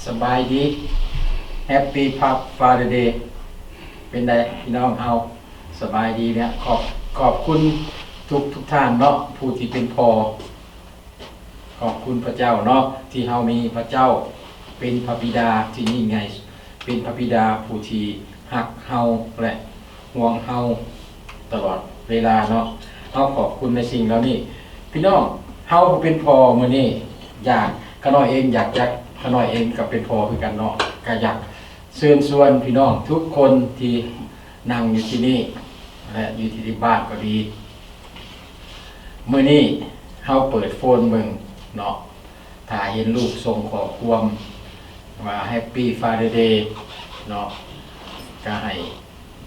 ສະບາຍດີ Happy Father's Day ເປັນໃດພີ່ນ້ອງເຮົາ ສະບາຍດີແລ້ວ? ຂອບ ຂອບຄຸນທຸກ ທຸກທ່ານເນາະ ຜູ້ທີ່ເປັນພໍ່. ຂອບຄຸນພະເຈົ້າເນາະ ທີ່ເຮົາມີພະເຈົ້າເປັນພະບິດາທີ່ຍິ່ງໃຫຍ່ ເປັນພະບິດາຜູ້ທີ່ຮັກເຮົາ ແລະ ຫ່ວງເຮົາຕະຫຼອດເວລາເນາະ. ເຮົາຂອບຄຸນໃນສິ່ງເຫຼົ່ານີ້. ພີ່ນ້ອງ ເຮົາຜູ້ເປັນພໍ່ມື້ນີ້ ຢາກ ຂ້ານ້ອຍເອງຢາກ ຢາກ ຂ້ານ້ອຍເອງກໍເປັນພໍ່ຄືກັນເນາະ ກໍຢາກເຊີນຊວນພີ່ນ້ອງທຸກຄົນທີ່ນັ່ງຢູ່ທີ່ນີ້ ແລະ ຢູ່ທີ່ ທີ່ບ້ານກໍດີ ມື້ນີ້ເຮົາເປີດໂຟນເບິ່ງເນາະ ຖ້າເຫັນລູກສົ່ງຂໍ້ຄວາມວ່າ Happy Father's Day ເນາະ ກໍໃຫ້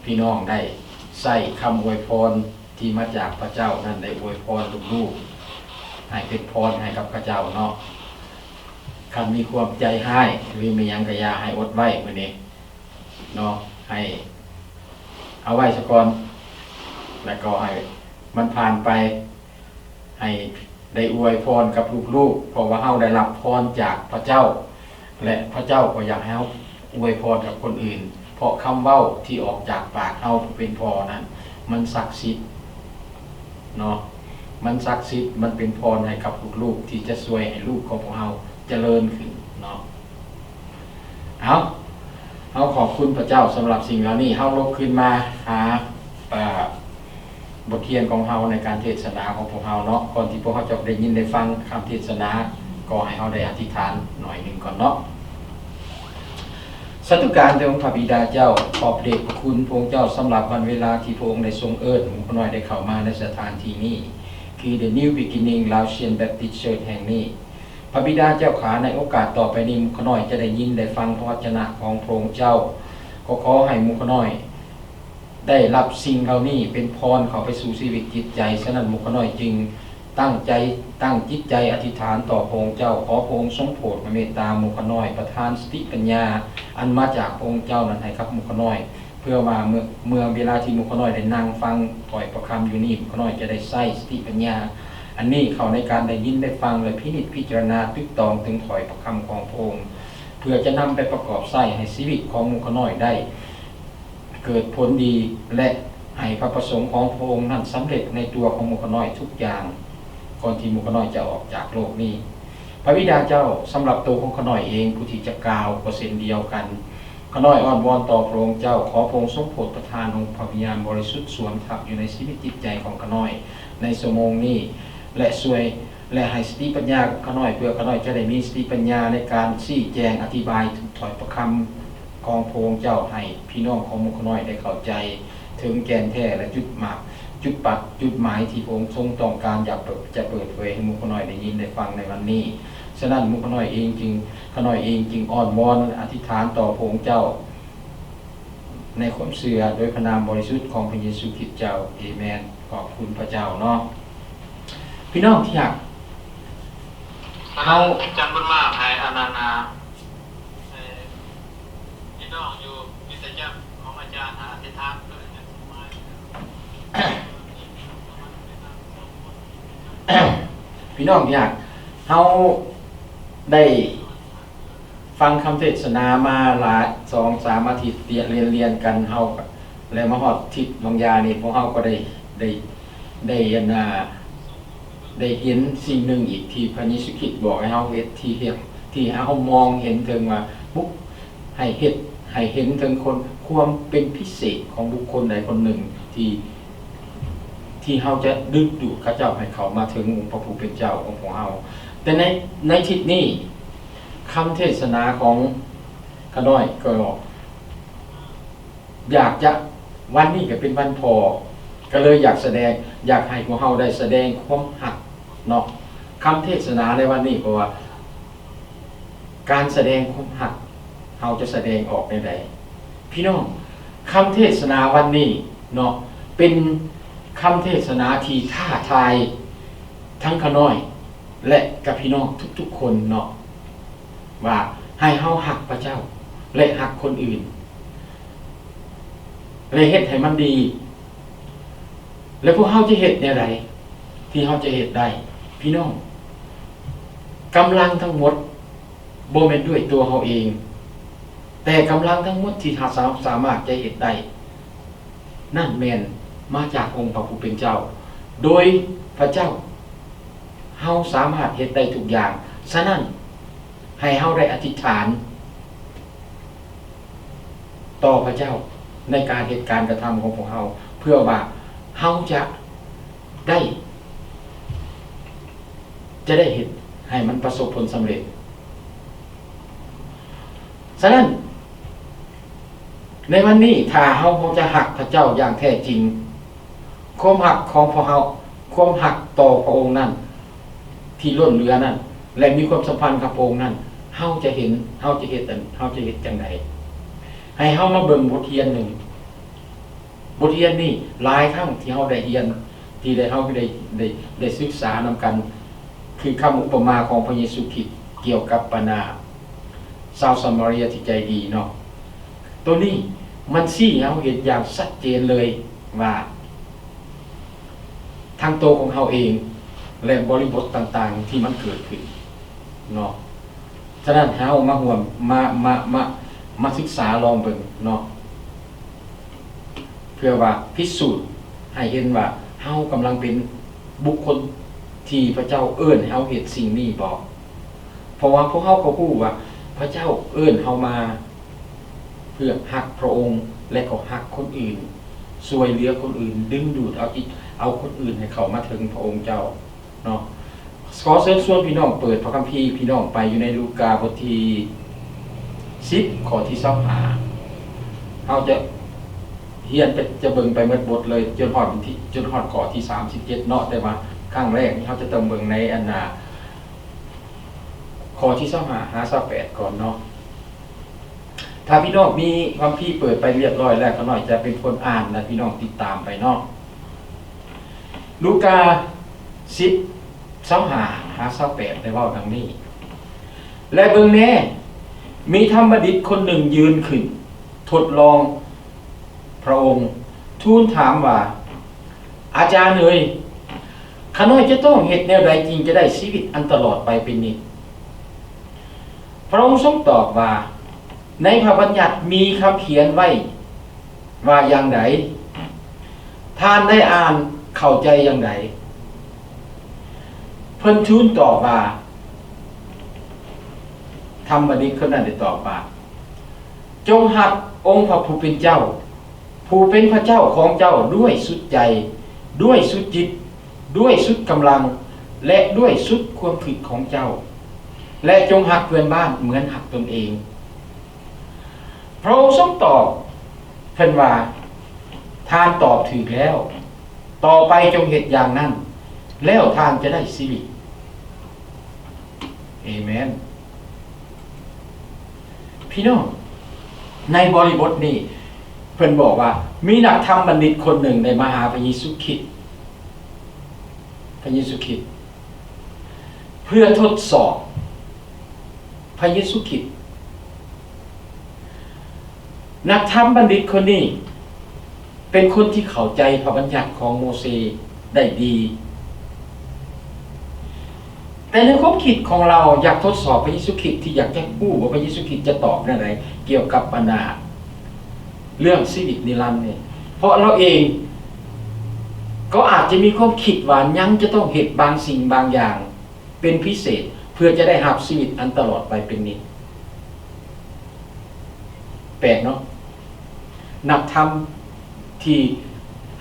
ພີ່ນ້ອງໄດ້ໃຊ້ຄຳອວຍພອນທີ່ມາຈາກພະເຈົ້ານັ້ນ ໄດ້ອວຍພອນລູກໆ ໃຫ້ເປັນພອນໃຫ້ກັບເຂົາເຈົ້າເນາະ. ຄັນມີຄວາມໃຈຮ້າຍ ຫຼື ມີຫຍັງກໍຢ່າໃຫ້ອົດໄວ້ມື້ນີ້ເນາະ ໃຫ້ເອົາໄວ້ສາກ່ອນ ແລ້ວກໍໃຫ້ມັນຜ່ານໄປ ໃຫ້ໄດ້ອວຍພອນກັບລູກໆ ເພາະວ່າເຮົາໄດ້ຮັບພອນຈາກພະເຈົ້າ ແລະ ພະເຈົ້າກໍຢາກໃຫ້ເຮົາອວຍພອນກັບຄົນອື່ນ ເພາະຄຳເວົ້າທີ່ອອກຈາກປາກເຮົາຜູ້ເປັນພໍ່ນັ້ນ ມັນສັກສິດເນາະ ມັນສັກສິດ ມັນເປັນພອນໃຫ້ກັບລູກໆ ທີ່ຈະຊ່ວຍໃຫ້ລູກຂອງພວກເຮົາຈະເລີນຂຶ້ນເນາະ. ເອົາ ເຮົາຂອບຄຸນພະເຈົ້າສຳລັບສິ່ງເຫຼົ່ານີ້. ເຮົາລຸກຂຶ້ນມາຫາ ເອີ ບົດຮຽນຂອງເຮົາໃນການເທດສະໜາຂອງພວກເຮົາເນາະ. ກ່ອນທີ່ພວກເຮົາຈະໄດ້ຍິນໄດ້ຟັງຄຳເທດສະໜາ, ກໍໃຫ້ເຮົາໄດ້ອະທິຖານໜ້ອຍໜຶ່ງກ່ອນເນາະ. ສາທຸການແດ່ອົງພະບິດາເຈົ້າ, ຂອບເດດພະຄຸນພະອົງເຈົ້າສຳລັບວັນເວລາທີ່ພະອົງໄດ້ຊົງເອີ້ນໝູ່ຂ້ານ້ອຍໄດ້ເຂົ້າມາໃນສະຖານທີ່ນີ້ ຄື The New Beginning Laotian Baptist Church ແຫ່ງນີ້. ພະບິດາເຈົ້າຂ້າ, ໃນໂອກາດຕໍ່ໄປນີ້ ໝູ່ຂ້ານ້ອຍຈະໄດ້ຍິນໄດ້ຟັງພະວັດຈະນະຂອງພະອົງເຈົ້າ. ກໍຂໍໃຫ້ໝູ່ຂ້ານ້ອຍ ໄດ້ຮັບສິ່ງເຫຼົ່ານີ້ເປັນພອນເຂົ້າໄປສູ່ຊີວິດຈິດໃຈ. ສະນັ້ນ ໝູ່ຂ້ານ້ອຍຈຶ່ງຕັ້ງໃຈ, ຕັ້ງຈິດໃຈອະທິຖານຕໍ່ພະອົງເຈົ້າ, ຂໍພະອົງຊົງໂຜດພະເມດຕາໝູ່ຂ້ານ້ອຍ, ປະທານສະຕິປັນຍາອັນມາຈາກພະອົງເຈົ້ານັ້ນໃຫ້ກັບໝູ່ຂ້ານ້ອຍ, ເພື່ອວ່າເມື່ອ, ເມື່ອເວລາທີ່ໝູ່ຂ້ານ້ອຍໄດ້ນັ່ງຟັງຖ້ອຍພະຄຳຢູ່ນີ້, ໝູ່ຂ້ານ້ອຍຈະໄດ້ໃຊ້ສະຕິປັນຍາອັນນີ້ເຂົ້າໃນການໄດ້ຍິນໄດ້ຟັງ ແລະ ພິນິດພິຈາລະນາຕຶກຕອງເຖິງຖ້ອຍພະຄຳຂອງພະອົງ, ເພື່ອຈະນຳໄປປະກອບໃຊ້ໃຫ້ຊີວິດຂອງໝູ່ຂ້ານ້ອຍໄດ້ ເກີດຜົນດີ ແລະ ໃຫ້ພະປະສົງຂອງພະອົງນັ້ນສຳເລັດໃນຕົວຂອງໝູ່ຂ້ານ້ອຍທຸກຢ່າງ ກ່ອນທີ່ໝູ່ຂ້ານ້ອຍຈະອອກຈາກໂລກນີ້. ພະບິດາເຈົ້າ, ສຳລັບໂຕຂອງຂ້ານ້ອຍເອງຜູ້ທີ່ຈະກ່າວກໍເຊັ່ນດຽວກັນ, ຂ້ານ້ອຍອ້ອນວອນຕໍ່ພະອົງເຈົ້າ, ຂໍພະອົງຊົງໂປດປະທານອົງພະວິນຍານບໍລິສຸດສວມທັບຢູ່ໃນຊີວິດຈິດໃຈຂອງຂ້ານ້ອຍໃນຊົ່ວໂມງນີ້ ແລະ ຊ່ວຍ ແລະ ໃຫ້ສະຕິປັນຍາກັບຂ້ານ້ອຍ ເພື່ອຂ້ານ້ອຍຈະໄດ້ມີສະຕິປັນຍາໃນການຊີ້ແຈງອະທິບາຍຖ້ອຍພະຄຳຂອງພະອົງເຈົ້າໃຫ້ພີ່ນ້ອງຂອງໝູ່ຂ້ານ້ອຍໄດ້ເຂົ້າໃຈເຖິງແກ່ນແທ້ ແລະ ຈຸດໝາກ, ຈຸດປັດ, ຈຸດໝາຍທີ່ພະອົງຊົງຕ້ອງການຢາກເປີດ, ຈະເປີດເຜີຍໃຫ້ໝູ່ຂ້ານ້ອຍໄດ້ຍິນໄດ້ຟັງໃນວັນນີ້. ສະນັ້ນ ໝູ່ຂ້ານ້ອຍເອງຈຶ່ງ, ຂ້ານ້ອຍເອງຈຶ່ງອ້ອນວອນອະທິຖານຕໍ່ພະອົງເຈົ້າ ໃນຄວາມເຊື່ອໂດຍພະນາມບໍລິສຸດຂອງພະເຢຊູຄຣິດເຈົ້າ. ເອເມນ. ຂອບຄຸນພະເຈົ້າເນາະ. ພີ່ນ້ອງທີ່ຮັກ, ເຮົາ ອາຈານບຸນມາກໃຫ້ອັນນັ້ນນະ, ໃຫ້ພີ່ນ້ອງຢູ່ຄຣິສຕະຈັກຂອງອາຈານອະທິຖານເພື່ອໃຫ້ ພີ່ນ້ອງທີ່ຮັກ, ເຮົາໄດ້ ຟັງຄຳເທດສະໜາມາຫຼາຍ ສອງສາມອາທິດລຽນໆກັນ ເຮົາກໍ ແລະ ມາຮອດທິດບາງຢ່າງນີ້ ພວກເຮົາກໍໄດ້ ໄດ້ ໄດ້ ອັນນ່າ ໄດ້ເຫັນສິ່ງໜຶ່ງອີກທີ່ພະເຢຊູຄຣິດບອກໃຫ້ເຮົາເຮັດ ທີ່ເຮັດ ທີ່ເຮົາມອງເຫັນເຖິງວ່າ ບຸກ ໃຫ້ເຮັດ ໃຫ້ເຫັນເຖິງຄົນ ຄວາມເປັນພິເສດຂອງບຸກຄົນໃດຄົນໜຶ່ງທີ່ ທີ່ເຮົາຈະດຶງດູດເຂົາເຈົ້າໃຫ້ເຂົ້າມາເຖິງອົງພະຜູ້ເປັນເຈົ້າຂອງພວກເຮົາ. ແຕ່ໃນ ໃນທິດນີ້ ຄຳເທດສະໜາຂອງຂ້ານ້ອຍກໍຢາກຈະ ວັນນີ້ກໍເປັນວັນພໍ່ ກໍເລີຍຢາກສະແດງ ຢາກໃຫ້ພວກເຮົາໄດ້ສະແດງຄວາມຮັກເນາະ. ຄຳເທດສະໜາໃນວັນນີ້ກໍວ່າ ການສະແດງຄວາມຮັກ ເຮົາຈະສະແດງອອກແນວໃດ? ພີ່ນ້ອງ, ຄຳເທດສະໜາວັນນີ້ເນາະ ເປັນຄຳເທດສະໜາທີ່ທ້າທາຍທັງຂ້ານ້ອຍ ແລະ ກັບພີ່ນ້ອງທຸກໆຄົນເນາະ ວ່າໃຫ້ເຮົາຮັກພະເຈົ້າ ແລະ ຮັກຄົນອື່ນ ແລະ ເຮັດໃຫ້ມັນດີ. ແລະ ພວກເຮົາຈະເຮັດແນວໃດ ທີ່ເຮົາຈະເຮັດໄດ້? ພີ່ນ້ອງ, ກຳລັງທັງໝົດ ບໍ່ແມ່ນດ້ວຍຕົວເຮົາເອງ, ແຕ່ກຳລັງທັງໝົດທີ່ເຮົາສາມາດຈະເຮັດໄດ້ນັ້ນແມ່ນມາຈາກອົງພະຜູ້ເປັນເຈົ້າ, ໂດຍພະເຈົ້າເຮົາສາມາດເຮັດໄດ້ທຸກຢ່າງ. ສະນັ້ນ, ໃຫ້ເຮົາໄດ້ອະທິຖານຕໍ່ພະເຈົ້າໃນການເຮັດການກະທຳຂອງພວກເຮົາ, ເພື່ອວ່າເຮົາຈະ ໄດ້ ຈະໄດ້ເຮັດໃຫ້ມັນປະສົບຜົນສຳເລັດ. ສະນັ້ນ, ໃນວັນນີ້ ຖ້າເຮົາ ເຮົາຈະຮັກພະເຈົ້າຢ່າງແທ້ຈິງ, ຄວາມຮັກຂອງພວກເຮົາ, ຄວາມຮັກຕໍ່ພະອົງນັ້ນ ທີ່ລົ້ນເຫຼືອນັ້ນ ແລະ ມີຄວາມສຳພັນກັບພະອົງນັ້ນ, ເຮົາຈະເຫັນ, ເຮົາຈະເຮັດອັນ, ເຮົາຈະເຮັດຈັ່ງໃດ? ໃຫ້ເຮົາມາເບິ່ງບົດຮຽນໜຶ່ງ. ບົດຮຽນນີ້ຫຼາຍຄັ້ງທີ່ເຮົາໄດ້ຮຽນ, ທີ່ໄດ້, ເຮົາໄດ້, ໄດ້, ໄດ້ສຶກສານຳກັນ, ຄືຄຳອຸປະມາຂອງພະເຢຊູຄຣິດກ່ຽວກັບບັນດາຊາວສະມາເຣຍທີ່ໃຈດີເນາະ. ໂຕນີ້ມັນຊີ້ໃຫ້ເຮົາເຫັນຢ່າງຊັດເຈນເລີຍວ່າ ທັງໂຕຂອງເຮົາເອງ ແລະ ບໍລິບົດຕ່າງໆທີ່ມັນເກີດຂຶ້ນເນາະ. ສະນັ້ນ ເຮົາມາຮ່ວມ, ມາ, ມາ, ມາ, ມາສຶກສາລອງເບິ່ງເນາະ. ເພື່ອວ່າພິສູດໃຫ້ເຫັນວ່າເຮົາກຳລັງເປັນບຸກຄົນທີ່ພະເຈົ້າເອີ້ນໃຫ້ເຮົາເຮັດສິ່ງນີ້ບໍ? ເພາະວ່າພວກເຮົາກໍຮູ້ວ່າພະເຈົ້າເອີ້ນເຮົາມາເພື່ອຮັກພະອົງ ແລະ ກໍຮັກຄົນອື່ນ, ຊ່ວຍເຫຼືອຄົນອື່ນ, ດຶງດູດເອົາຈິດ, ເອົາຄົນອື່ນໃຫ້ເຂົ້າມາເຖິງພະອົງເຈົ້າ. ເນາະ. ຂໍເຊີນຊວນພີ່ນ້ອງເປີດພະຄຳພີ ພີ່ນ້ອງໄປຢູ່ໃນລູກາບົດທີສິບ ຂໍ້ທີຊາວຫ້າ. ເຮົາຈະຮຽນໄປ, ຈະເບິ່ງໄປໝົດບົດເລີຍ ຈົນຮອດທີ, ຈົນຮອດຂໍ້ທີສາມສິບເຈັດເນາະ, ແຕ່ວ່າຄັ້ງແລກນີ້ເຮົາຈະຕ້ອງເບິ່ງໃນອັນນ່າ ຂໍ້ທີຊາວຫ້າຫາຊາວແປດກ່ອນເນາະ. ຖ້າພີ່ນ້ອງມີຄຳພີເປີດໄປລຽບຮ້ອຍແລ້ວ, ຂ້ານ້ອຍຈະເປັນຄົນອ່ານ ແລະ ພີ່ນ້ອງຕິດຕາມໄປເນາະ. ລູກາ ສິບ ຊາວຫ້າຫາຊາວແປດ ໄດ້ເວົ້າດັ່ງນີ້, ແລະ ເບິ່ງແນ່, ມີທຳບັນດິດຄົນໜຶ່ງຢືນຂຶ້ນທົດລອງພະອົງ, ທູນຖາມວ່າ, ອາຈານເອີຍ, ຂ້ານ້ອຍຈະຕ້ອງເຮັດແນວໃດຈຶ່ງຈະໄດ້ຊີວິດອັນຕະຫຼອດໄປເປັນນິດ? ພະອົງຊົງຕອບວ່າ, ໃນພະບັນຍັດມີຄຳຂຽນໄວ້ວ່າຢ່າງໃດ? ທ່ານໄດ້ອ່ານເຂົ້າໃຈຢ່າງໃດ? ເພິ່ນທູນຕອບວ່າ, ທຳບັນດິດຄົນນັ້ນໄດ້ຕອບວ່າ, ຈົ່ງຮັກອົງພະຜູ້ເປັນເຈົ້າ, ຜູ້ເປັນພະເຈົ້າຂອງເຈົ້າດ້ວຍສຸດໃຈ, ດ້ວຍສຸດຈິດ, ດ້ວຍສຸດກຳລັງ ແລະ ດ້ວຍສຸດຄວາມຄິດຂອງເຈົ້າ, ແລະ ຈົ່ງຮັກເພື່ອນບ້ານເໝືອນຮັກຕົນເອງ. ພະອົງຊົງຕອບເພິ່ນວ່າ, ທ່ານຕອບຖືກແລ້ວ. ຕໍ່ໄປຈົ່ງເຮັດຢ່າງນັ້ນ, ແລ້ວທ່ານຈະໄດ້ຊີວິດ. ເອເມນ. ພີ່ນ້ອງ, ໃນບໍລິບົດນີ້ ເພິ່ນບອກວ່າ ມີນັກທຳບັນດິດຄົນໜຶ່ງໄດ້ມາຫາພະເຢຊູຄຣິດ, ພະເຢຊູຄຣິດ ເພື່ອທົດສອບພະເຢຊູຄຣິດ. ນັກທຳບັນດິດຄົນນີ້ ເປັນຄົນທີ່ເຂົ້າໃຈພະບັນຍັດຂອງໂມເຊໄດ້ດີ. ແຕ່ໃນຄວາມຄິດຂອງລາວຢາກທົດສອບພະເຢຊູຄຣິດ, ທີ່ຢາກຈະຮູ້ວ່າພະເຢຊູຄຣິດຈະຕອບແນວໃດກ່ຽວກັບບັນດາເລື່ອງຊີວິດນິລັນນີ້, ເພາະລາວເອງກໍອາດຈະມີຄວາມຄິດວ່າຍັງຈະຕ້ອງເຮັດບາງສິ່ງບາງຢ່າງເປັນພິເສດ ເພື່ອຈະໄດ້ຮັບຊີວິດອັນຕະຫຼອດໄປເປັນນິດ. ແປກເນາະ. ນັກທຳທີ່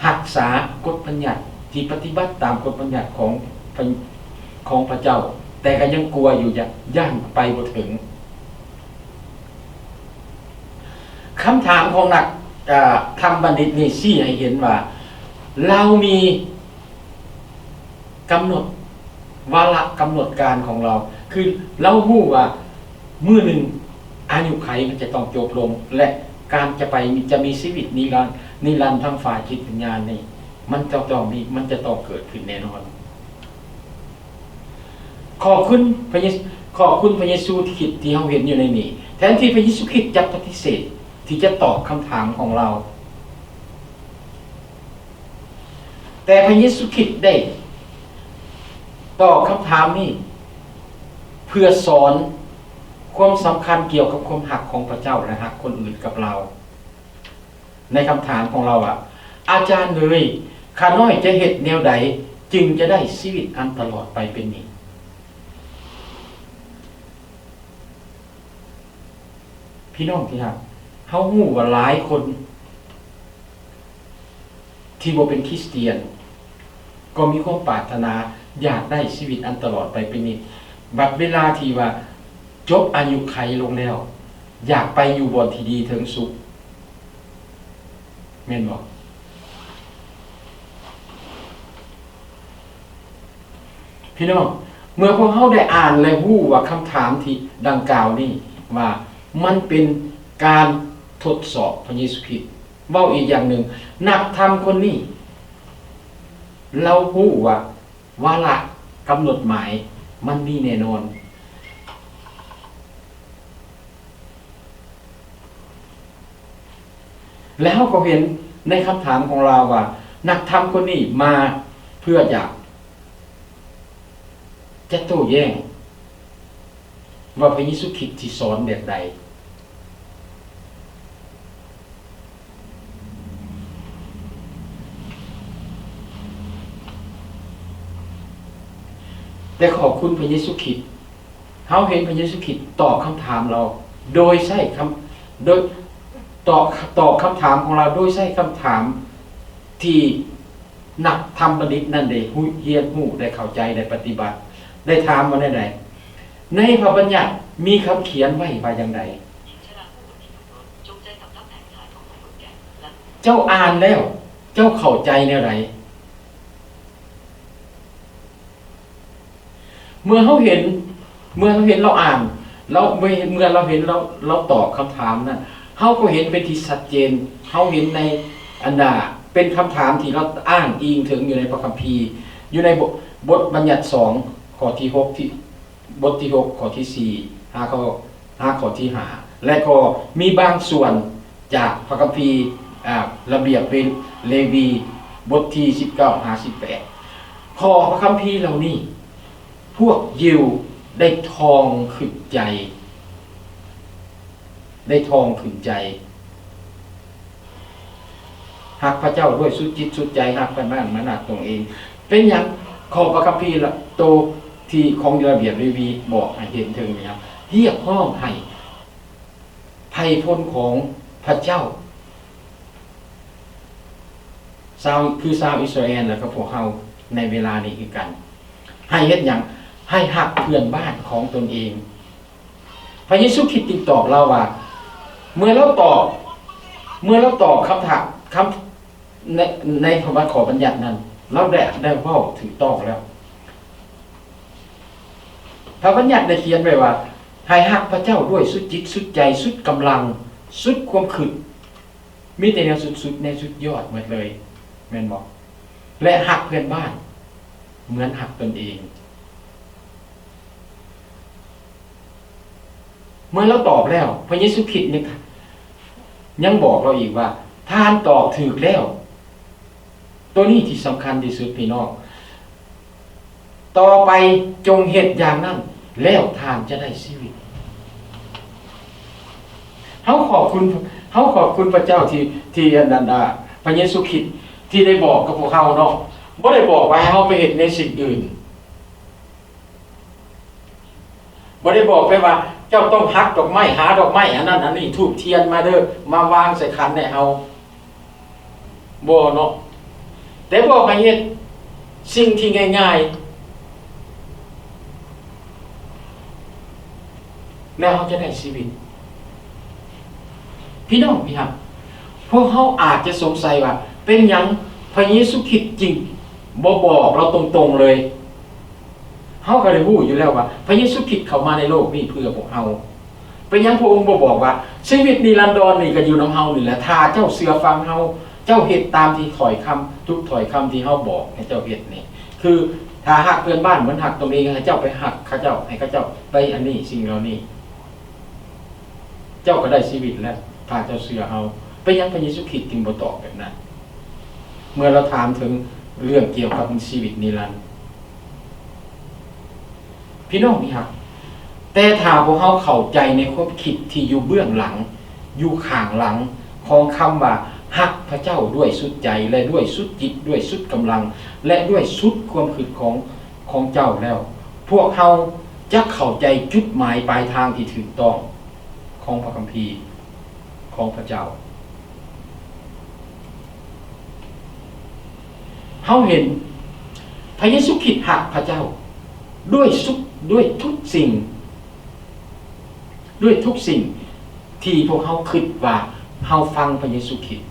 ຮັກສາກົດບັນຍັດ, ທີ່ປະຕິບັດຕາມກົດບັນຍັດຂອງພະ, ຂອງພະເຈົ້າ, ແຕ່ກໍຍັງກົວຢູ່, ຢ້ານ, ຢ້ານໄປບໍ່ເຖິງ. ຄຳຖາມຂອງນັກ, ເອີ, ທຳບັນດິດນີ້ຊີ້ໃຫ້ເຫັນວ່າ ລາວມີ ກຳນົດວາລະກຳນົດການຂອງລາວ, ຄືລາວຮູ້ວ່າມື້ໜຶ່ງອາຍຸໄຂມັນຈະຕ້ອງຈົບລົງ ແລະ ການຈະໄປ, ຈະມີຊີວິດນິລັນ, ນິລັນທາງຝ່າຍຈິດວິນຍານນີ້ ມັນຈະຕ້ອງມີ, ມັນຈະຕ້ອງເກີດຂຶ້ນແນ່ນອນ. ຂອບຄຸນພະເຢ, ຂອບຄຸນພະເຢຊູຄຣິດທີ່ເຮົາເຫັນຢູ່ໃນນີ້. ແທນທີ່ພະເຢຊູຄຣິດຈະປະຕິເສດທີ່ຈະຕອບຄຳຖາມຂອງລາວ, ແຕ່ພະເຢຊູຄຣິດໄດ້ຕອບຄຳຖາມນີ້ເພື່ອສອນ ຄວາມສຳຄັນກ່ຽວກັບຄວາມຮັກຂອງພະເຈົ້າ ແລະ ຮັກຄົນອື່ນກັບລາວ. ໃນຄຳຖາມຂອງລາວວ່າ, ອາຈານເອີຍ, ຂ້ານ້ອຍຈະເຮັດແນວໃດຈຶ່ງຈະໄດ້ຊີວິດອັນຕະຫຼອດໄປເປັນນິດ? ພີ່ນ້ອງທີ່ຮັກ, ເຮົາຮູ້ວ່າຫຼາຍຄົນ ທີ່ບໍ່ເປັນຄຣິສຕຽນ ກໍມີຄວາມປາດຖະໜາຢາກໄດ້ຊີວິດອັນຕະຫຼອດໄປເປັນນິດ. ບັດເວລາທີ່ວ່າຈົບອາຍຸໄຂລົງແລ້ວ ຢາກໄປຢູ່ບ່ອນທີ່ດີເຖິງສຸກ ແມ່ນບໍ່? ພີ່ນ້ອງ, ເມື່ອພວກເຮົາໄດ້ອ່ານ ແລະ ຮູ້ວ່າຄຳຖາມທີ່ດັ່ງກ່າວນີ້ ວ່າມັນເປັນການທົດສອບພະເຢຊູຄຣິດ, ເວົ້າອີກຢ່າງໜຶ່ງ, ນັກທຳຄົນນີ້ ລາວຮູ້ວ່າວາລະກຳນົດໝາຍມັນມີແນ່ນອນ. ແລະ ເຮົາກໍເຫັນໃນຄຳຖາມຂອງລາວວ່າ ນັກທຳຄົນນີ້ມາເພື່ອຢາກຈະໂຕ້ແຍ້ງວ່າພະເຢຊູຄຣິດຊິສອນແບບໃດ. ແຕ່ຂອບຄຸນພະເຢຊູຄຣິດ, ເຮົາເຫັນພະເຢຊູຄຣິດຕອບຄຳຖາມລາວໂດຍໃຊ້ຄຳ ໂດຍຕອບ ຕອບຄຳຖາມຂອງລາວໂດຍໃຊ້ຄຳຖາມທີ່ນັກທຳບັນດິດນັ້ນໄດ້ຮູ້ ຮຽນຮູ້ ໄດ້ເຂົ້າໃຈ ໄດ້ປະຕິບັດ. ໄດ້ຖາມວ່າແນວໃດ? ໃນພະບັນຍັດມີຄຳຂຽນໄວ້ວ່າຢ່າງໃດ? ເຈົ້າອ່ານແລ້ວ ເຈົ້າເຂົ້າໃຈແນວໃດ? ເມື່ອເຮົາເຫັນ ເມື່ອເຮົາເຫັນລາວອ່ານ ລາວ ເມື່ອ ເມື່ອເຮົາເຫັນລາວ ລາວຕອບຄຳຖາມນັ້ນ ເຮົາກໍເຫັນເປັນທີ່ຊັດເຈນ. ເຮົາເຫັນໃນ ອັນນ່າ ເປັນຄຳຖາມທີ່ລາວອ້າງອີງເຖິງຢູ່ໃນພະຄຳພີ ຢູ່ໃນບົດ ບົດບັນຍັດສອງ ຂໍ້ທີຫົກ ທີ່ ບົດທີຫົກ ຂໍ້ທີສີ່ ຫາຂໍ້ ຫາຂໍ້ທີຫ້າ ແລະ ກໍມີບາງສ່ວນຈາກພະຄຳພີ ອາ ລະບຽບເລ ເລວີ ບົດທີສິບເກົ້າ ຫາ ສິບແປດ. ຂໍ້ພະຄຳພີເຫຼົ່ານີ້ ພວກຢິວໄດ້ທ່ອງຂຶ້ນໃຈ ໄດ້ທ່ອງຂຶ້ນໃຈ. ຮັກພະເຈົ້າດ້ວຍສຸດຈິດສຸດໃຈ, ຮັກເພື່ອນບ້ານເໝືອນຮັກຕົນເອງ. ເປັນຫຍັງຂໍ້ພະຄຳພີລະ ໂຕທີ່ຂອງລະບຽບເລວີບອກໃຫ້ເຫັນເຖິງຫຍັງ? ຮຽກຮ້ອງໃຫ້ໄພພົ້ນຂອງພະເຈົ້າ ຊາວ ຄືຊາວອິດສະຣາແອນ ແລະ ກໍພວກເຮົາໃນເວລານີ້ຄືກັນ. ໃຫ້ເຮັດຫຍັງ? ໃຫ້ຮັກເພື່ອນບ້ານຂອງຕົນເອງ. ພະເຢຊູຄຣິດຈຶ່ງຕອບລາວວ່າ ເມື່ອລາວຕອບ ເມື່ອລາວຕອບຄຳຖາມ ຄຳ ໃນ ໃນຄຳວ່າຂໍ້ບັນຍັດນັ້ນ ລາວໄດ້ ໄດ້ເວົ້າຖືກຕ້ອງແລ້ວ. ພະບັນຍັດໄດ້ຂຽນໄວ້ວ່າ ໃຫ້ຮັກພະເຈົ້າດ້ວຍສຸດຈິດສຸດໃຈ ສຸດກຳລັງ ສຸດຄວາມຄິດ. ມີແຕ່ແນວສຸດໆ ແນວສຸດຍອດໝົດເລີຍ ແມ່ນບໍ່? ແລະ ຮັກເພື່ອນບ້ານເໝືອນຮັກຕົນເອງ. ເມື່ອລາວຕອບແລ້ວ ພະເຢຊູຄຣິດຍັງ ຍັງບອກລາວອີກວ່າ ທ່ານຕອບຖືກແລ້ວ. ໂຕນີ້ທີ່ສຳຄັນທີ່ສຸດ ພີ່ນ້ອງ. ຕໍ່ໄປຈົ່ງເຮັດຢ່າງນັ້ນ ແລ້ວທ່ານຈະໄດ້ຊີວິດ. ເຮົາຂອບຄຸນ ເຮົາຂອບຄຸນພະເຈົ້າທີ່ ທີ່ອັນນັ້ນ ອາ ພະເຢຊູຄຣິດທີ່ໄດ້ບອກກັບພວກເຮົາເນາະ, ບໍ່ໄດ້ບອກວ່າໃຫ້ເຮົາໄປເຮັດໃນສິ່ງອື່ນ. ບໍ່ໄດ້ບອກໄປວ່າ ເຈົ້າຕ້ອງຫັກດອກໄມ້ ຫາດອກໄມ້ ອັນນັ້ນອັນນີ້ ທູບທຽນມາເດີ ມາວາງໃສ່ຂັນໃຫ້ເຮົາ. ບໍ່ເນາະ, ແຕ່ບອກໃຫ້ເຮັດສິ່ງທີ່ງ່າຍໆ ແລ້ວເຮົາຈະໄດ້ຊີວິດ. ພີ່ນ້ອງທີ່ຮັກ, ພວກເຮົາອາດຈະສົງໄສວ່າ ເປັນຫຍັງພະເຢຊູຄຣິດຈຶ່ງບໍ່ບອກເຮົາຕົງໆເລີຍ? ເຮົາກໍໄດ້ຮູ້ຢູ່ແລ້ວວ່າ ພະເຢຊູຄຣິດເຂົ້າມາໃນໂລກນີ້ເພື່ອພວກເຮົາ. ເປັນຫຍັງພະອົງບໍ່ບອກວ່າ ຊີວິດນິລັນດອນນີ້ກໍຢູ່ນຳເຮົານີ້ແຫຼະ ຖ້າເຈົ້າເຊື່ອຟັງເຮົາ, ເຈົ້າເຮັດຕາມທີ່ຖ້ອຍຄຳ ທຸກຖ້ອຍຄຳທີ່ເຮົາບອກໃຫ້ເຈົ້າເຮັດນີ້. ຄືຖ້າຮັກເພື່ອນບ້ານເໝືອນຮັກຕົນເອງ, ໃຫ້ເຈົ້າໄປຮັກເຂົາເຈົ້າ, ໃຫ້ເຂົາເຈົ້າໄປອັນນີ້ ສິ່ງເຫຼົ່ານີ້, ເຈົ້າກໍໄດ້ຊີວິດແລ້ວ ຖ້າເຈົ້າເຊື່ອເຮົາ. ເປັນຫຍັງພະເຢຊູຄຣິດຈຶ່ງບໍ່ຕອບແບບນັ້ນ ເມື່ອລາວຖາມເຖິງເລື່ອງກ່ຽວກັບຊີວິດນິລັນ? ພີ່ນ້ອງທີ່ຮັກ, ແຕ່ຖ້າພວກເຮົາເຂົ້າໃຈໃນຄວາມຄິດທີ່ຢູ່ເບື້ອງຫຼັງ, ຢູ່ຂ້າງຫຼັງຂອງຄຳວ່າ ຮັກພະເຈົ້າດ້ວຍສຸດໃຈ ແລະ ດ້ວຍສຸດຈິດ, ດ້ວຍສຸດກຳລັງ ແລະ ດ້ວຍສຸດຄວາມຄິດຂອງ, ຂອງເຈົ້າແລ້ວ, ພວກເຮົາຈະເຂົ້າໃຈຈຸດໝາຍປາຍທາງທີ່ຖືກຕ້ອງຂອງພະຄຳພີຂອງພະເຈົ້າ. ເຮົາເຫັນພະເຢຊູຄຣິດຮັກພະເຈົ້າດ້ວຍສຸດ, ດ້ວຍທຸກສິ່ງ, ດ້ວຍທຸກສິ່ງທີ່ພວກເຮົາຄິດວ່າເຮົາຟັງພະເຢຊູຄຣິດ.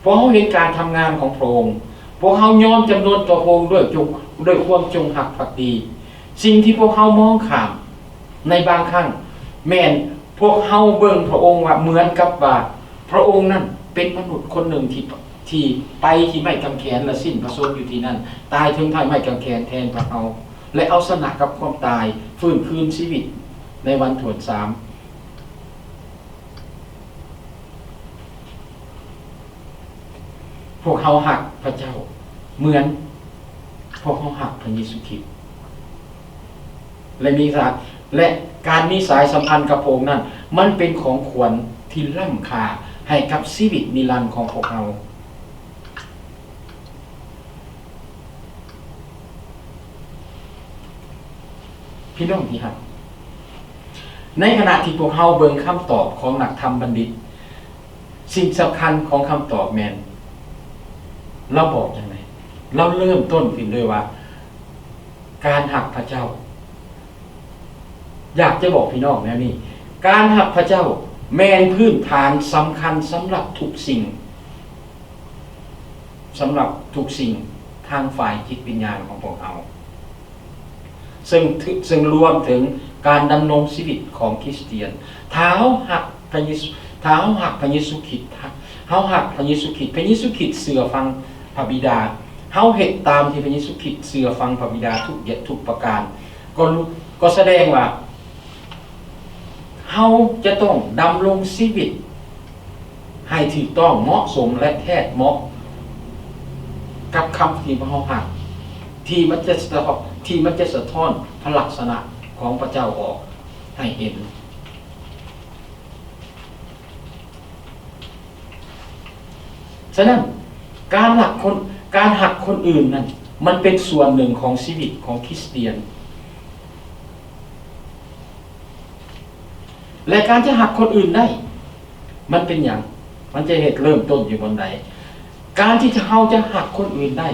ພວກເຮົາເຫັນການທຳງານຂອງພະອົງ, ພວກເຮົາຍອມຈຳນນຕໍ່ພະອົງດ້ວຍຈົງ, ດ້ວຍຄວາມຈົງຮັກພັກດີ. ສິ່ງທີ່ພວກເຮົາມອງຂ້າມໃນບາງຄັ້ງ ແມ່ນພວກເຮົາເບິ່ງພະອົງວ່າເໝືອນກັບວ່າພະອົງນັ້ນເປັນມະນຸດຄົນໜຶ່ງທີ່, ທີ່ໄປທີ່ໄມ້ກາງແຂນ ແລະ ສິ້ນພະຊົນຢູ່ທີ່ນັ້ນ, ຕາຍເທິງທ້າຍໄມ້ກາງແຂນແທນພວກເຮົາ ແລະ ເອົາຊະນະກັບຄວາມຕາຍ, ຟື້ນຄືນຊີວິດໃນວັນຖ້ວນສາມ. ພວກເຮົາຮັກພະເຈົ້າເໝືອນພວກເຮົາຮັກພະເຢຊູຄຣິດ ແລະ ມີສາ, ແລະ ການມີສາຍສຳພັນກັບພະອົງນັ້ນ ມັນເປັນຂອງຂວັນທີ່ລ້ຳຄ່າໃຫ້ກັບຊີວິດນິລັນຂອງພວກເຮົາ. ພີ່ນ້ອງທີ່ຮັກ, ໃນຂະນະທີ່ພວກເຮົາເບິ່ງຄຳຕອບຂອງນັກທຳບັນດິດ, ສິ່ງສຳຄັນຂອງຄຳຕອບແມ່ນ ລາວບອກຈັ່ງໃດ? ລາວເລີ່ມຕົ້ນຂຶ້ນໂດຍວ່າ ການຮັກພະເຈົ້າ. ຢາກຈະບອກພີ່ນ້ອງແນວນີ້, ການຮັກພະເຈົ້າແມ່ນພື້ນຖານສຳຄັນສຳລັບທຸກສິ່ງ. ສຳລັບທຸກສິ່ງທາງຝ່າຍຈິດວິນຍານຂອງພວກເຮົາ, ເຊິ່ງ, ເຊິ່ງລວມເຖິງການດຳລົງຊີວິດຂອງຄຣິສຕຽນ. ຖ້າເຮົາຮັກພະເຢຊູ, ຖ້າເຮົາຮັກພະເຢຊູຄຣິດ, ເຮົາຮັກພະເຢຊູຄຣິດ, ພະເຢຊູຄຣິດເຊື່ອຟັງພະບິດາ, ເຮົາເຮັດຕາມທີ່ພະເຢຊູຄຣິດເຊື່ອຟັງພະບິດາທຸກຢ່າງ, ທຸກປະການ, ກໍ, ກໍສະແດງວ່າ ເຮົາຈະຕ້ອງດຳລົງຊີວິດໃຫ້ຖືກຕ້ອງ, ເໝາະສົມ ແລະ ແທດເໝາະກັບຄຳທີ່ພວກເຮົາຮັກ, ທີ່ມັນຈະສະທ້ອນ, ທີ່ມັນຈະສະທ້ອນພະລັກສະນະຂອງພະເຈົ້າອອກໃຫ້ເຫັນ. ສະນັ້ນ, ການຮັກຄົນ, ການຮັກຄົນອື່ນນັ້ນ ມັນເປັນສ່ວນໜຶ່ງຂອງຊີວິດຂອງຄຣິສຕຽນ. ແລະ ການຈະຮັກຄົນອື່ນໄດ້ ມັນເປັນຫຍັງ? ມັນຈະເຮັດເລີ່ມຕົ້ນຢູ່ບ່ອນໃດ? ການທີ່ເຮົາຈະຮັກຄົນອື່ນໄດ້,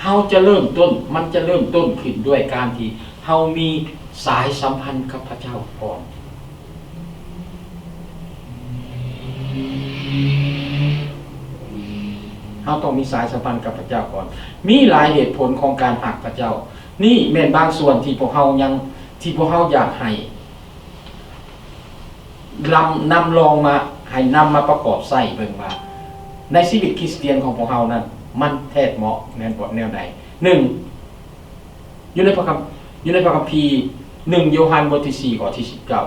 ເຮົາຈະເລີ່ມຕົ້ນ, ມັນຈະເລີ່ມຕົ້ນຂຶ້ນດ້ວຍການທີ່ເຮົາມີສາຍສຳພັນກັບພະເຈົ້າກ່ອນ. ເຮົາຕ້ອງມີສາຍສຳພັນກັບພະເຈົ້າກ່ອນ. ມີຫຼາຍເຫດຜົນຂອງການຮັກພະເຈົ້າ. ນີ້ແມ່ນບາງສ່ວນທີ່ພວກເຮົາຍັງ, ທີ່ພວກເຮົາຢາກໃຫ້ ນຳ, ນຳລອງມາ, ໃຫ້ນຳມາປະກອບໃຊ້ເບິ່ງວ່າ ໃນຊີວິດຄຣິສຕຽນຂອງພວກເຮົານັ້ນ ມັນແທດເໝາະແມ່ນບໍ່ແນວໃດ. ໜຶ່ງ, ຢູ່ໃນພະຄຳ, ຢູ່ໃນພະຄຳພີ ໜຶ່ງໂຍຮັນ ບົດທີສີ່ ຂໍ້ທີສິບເກົ້າ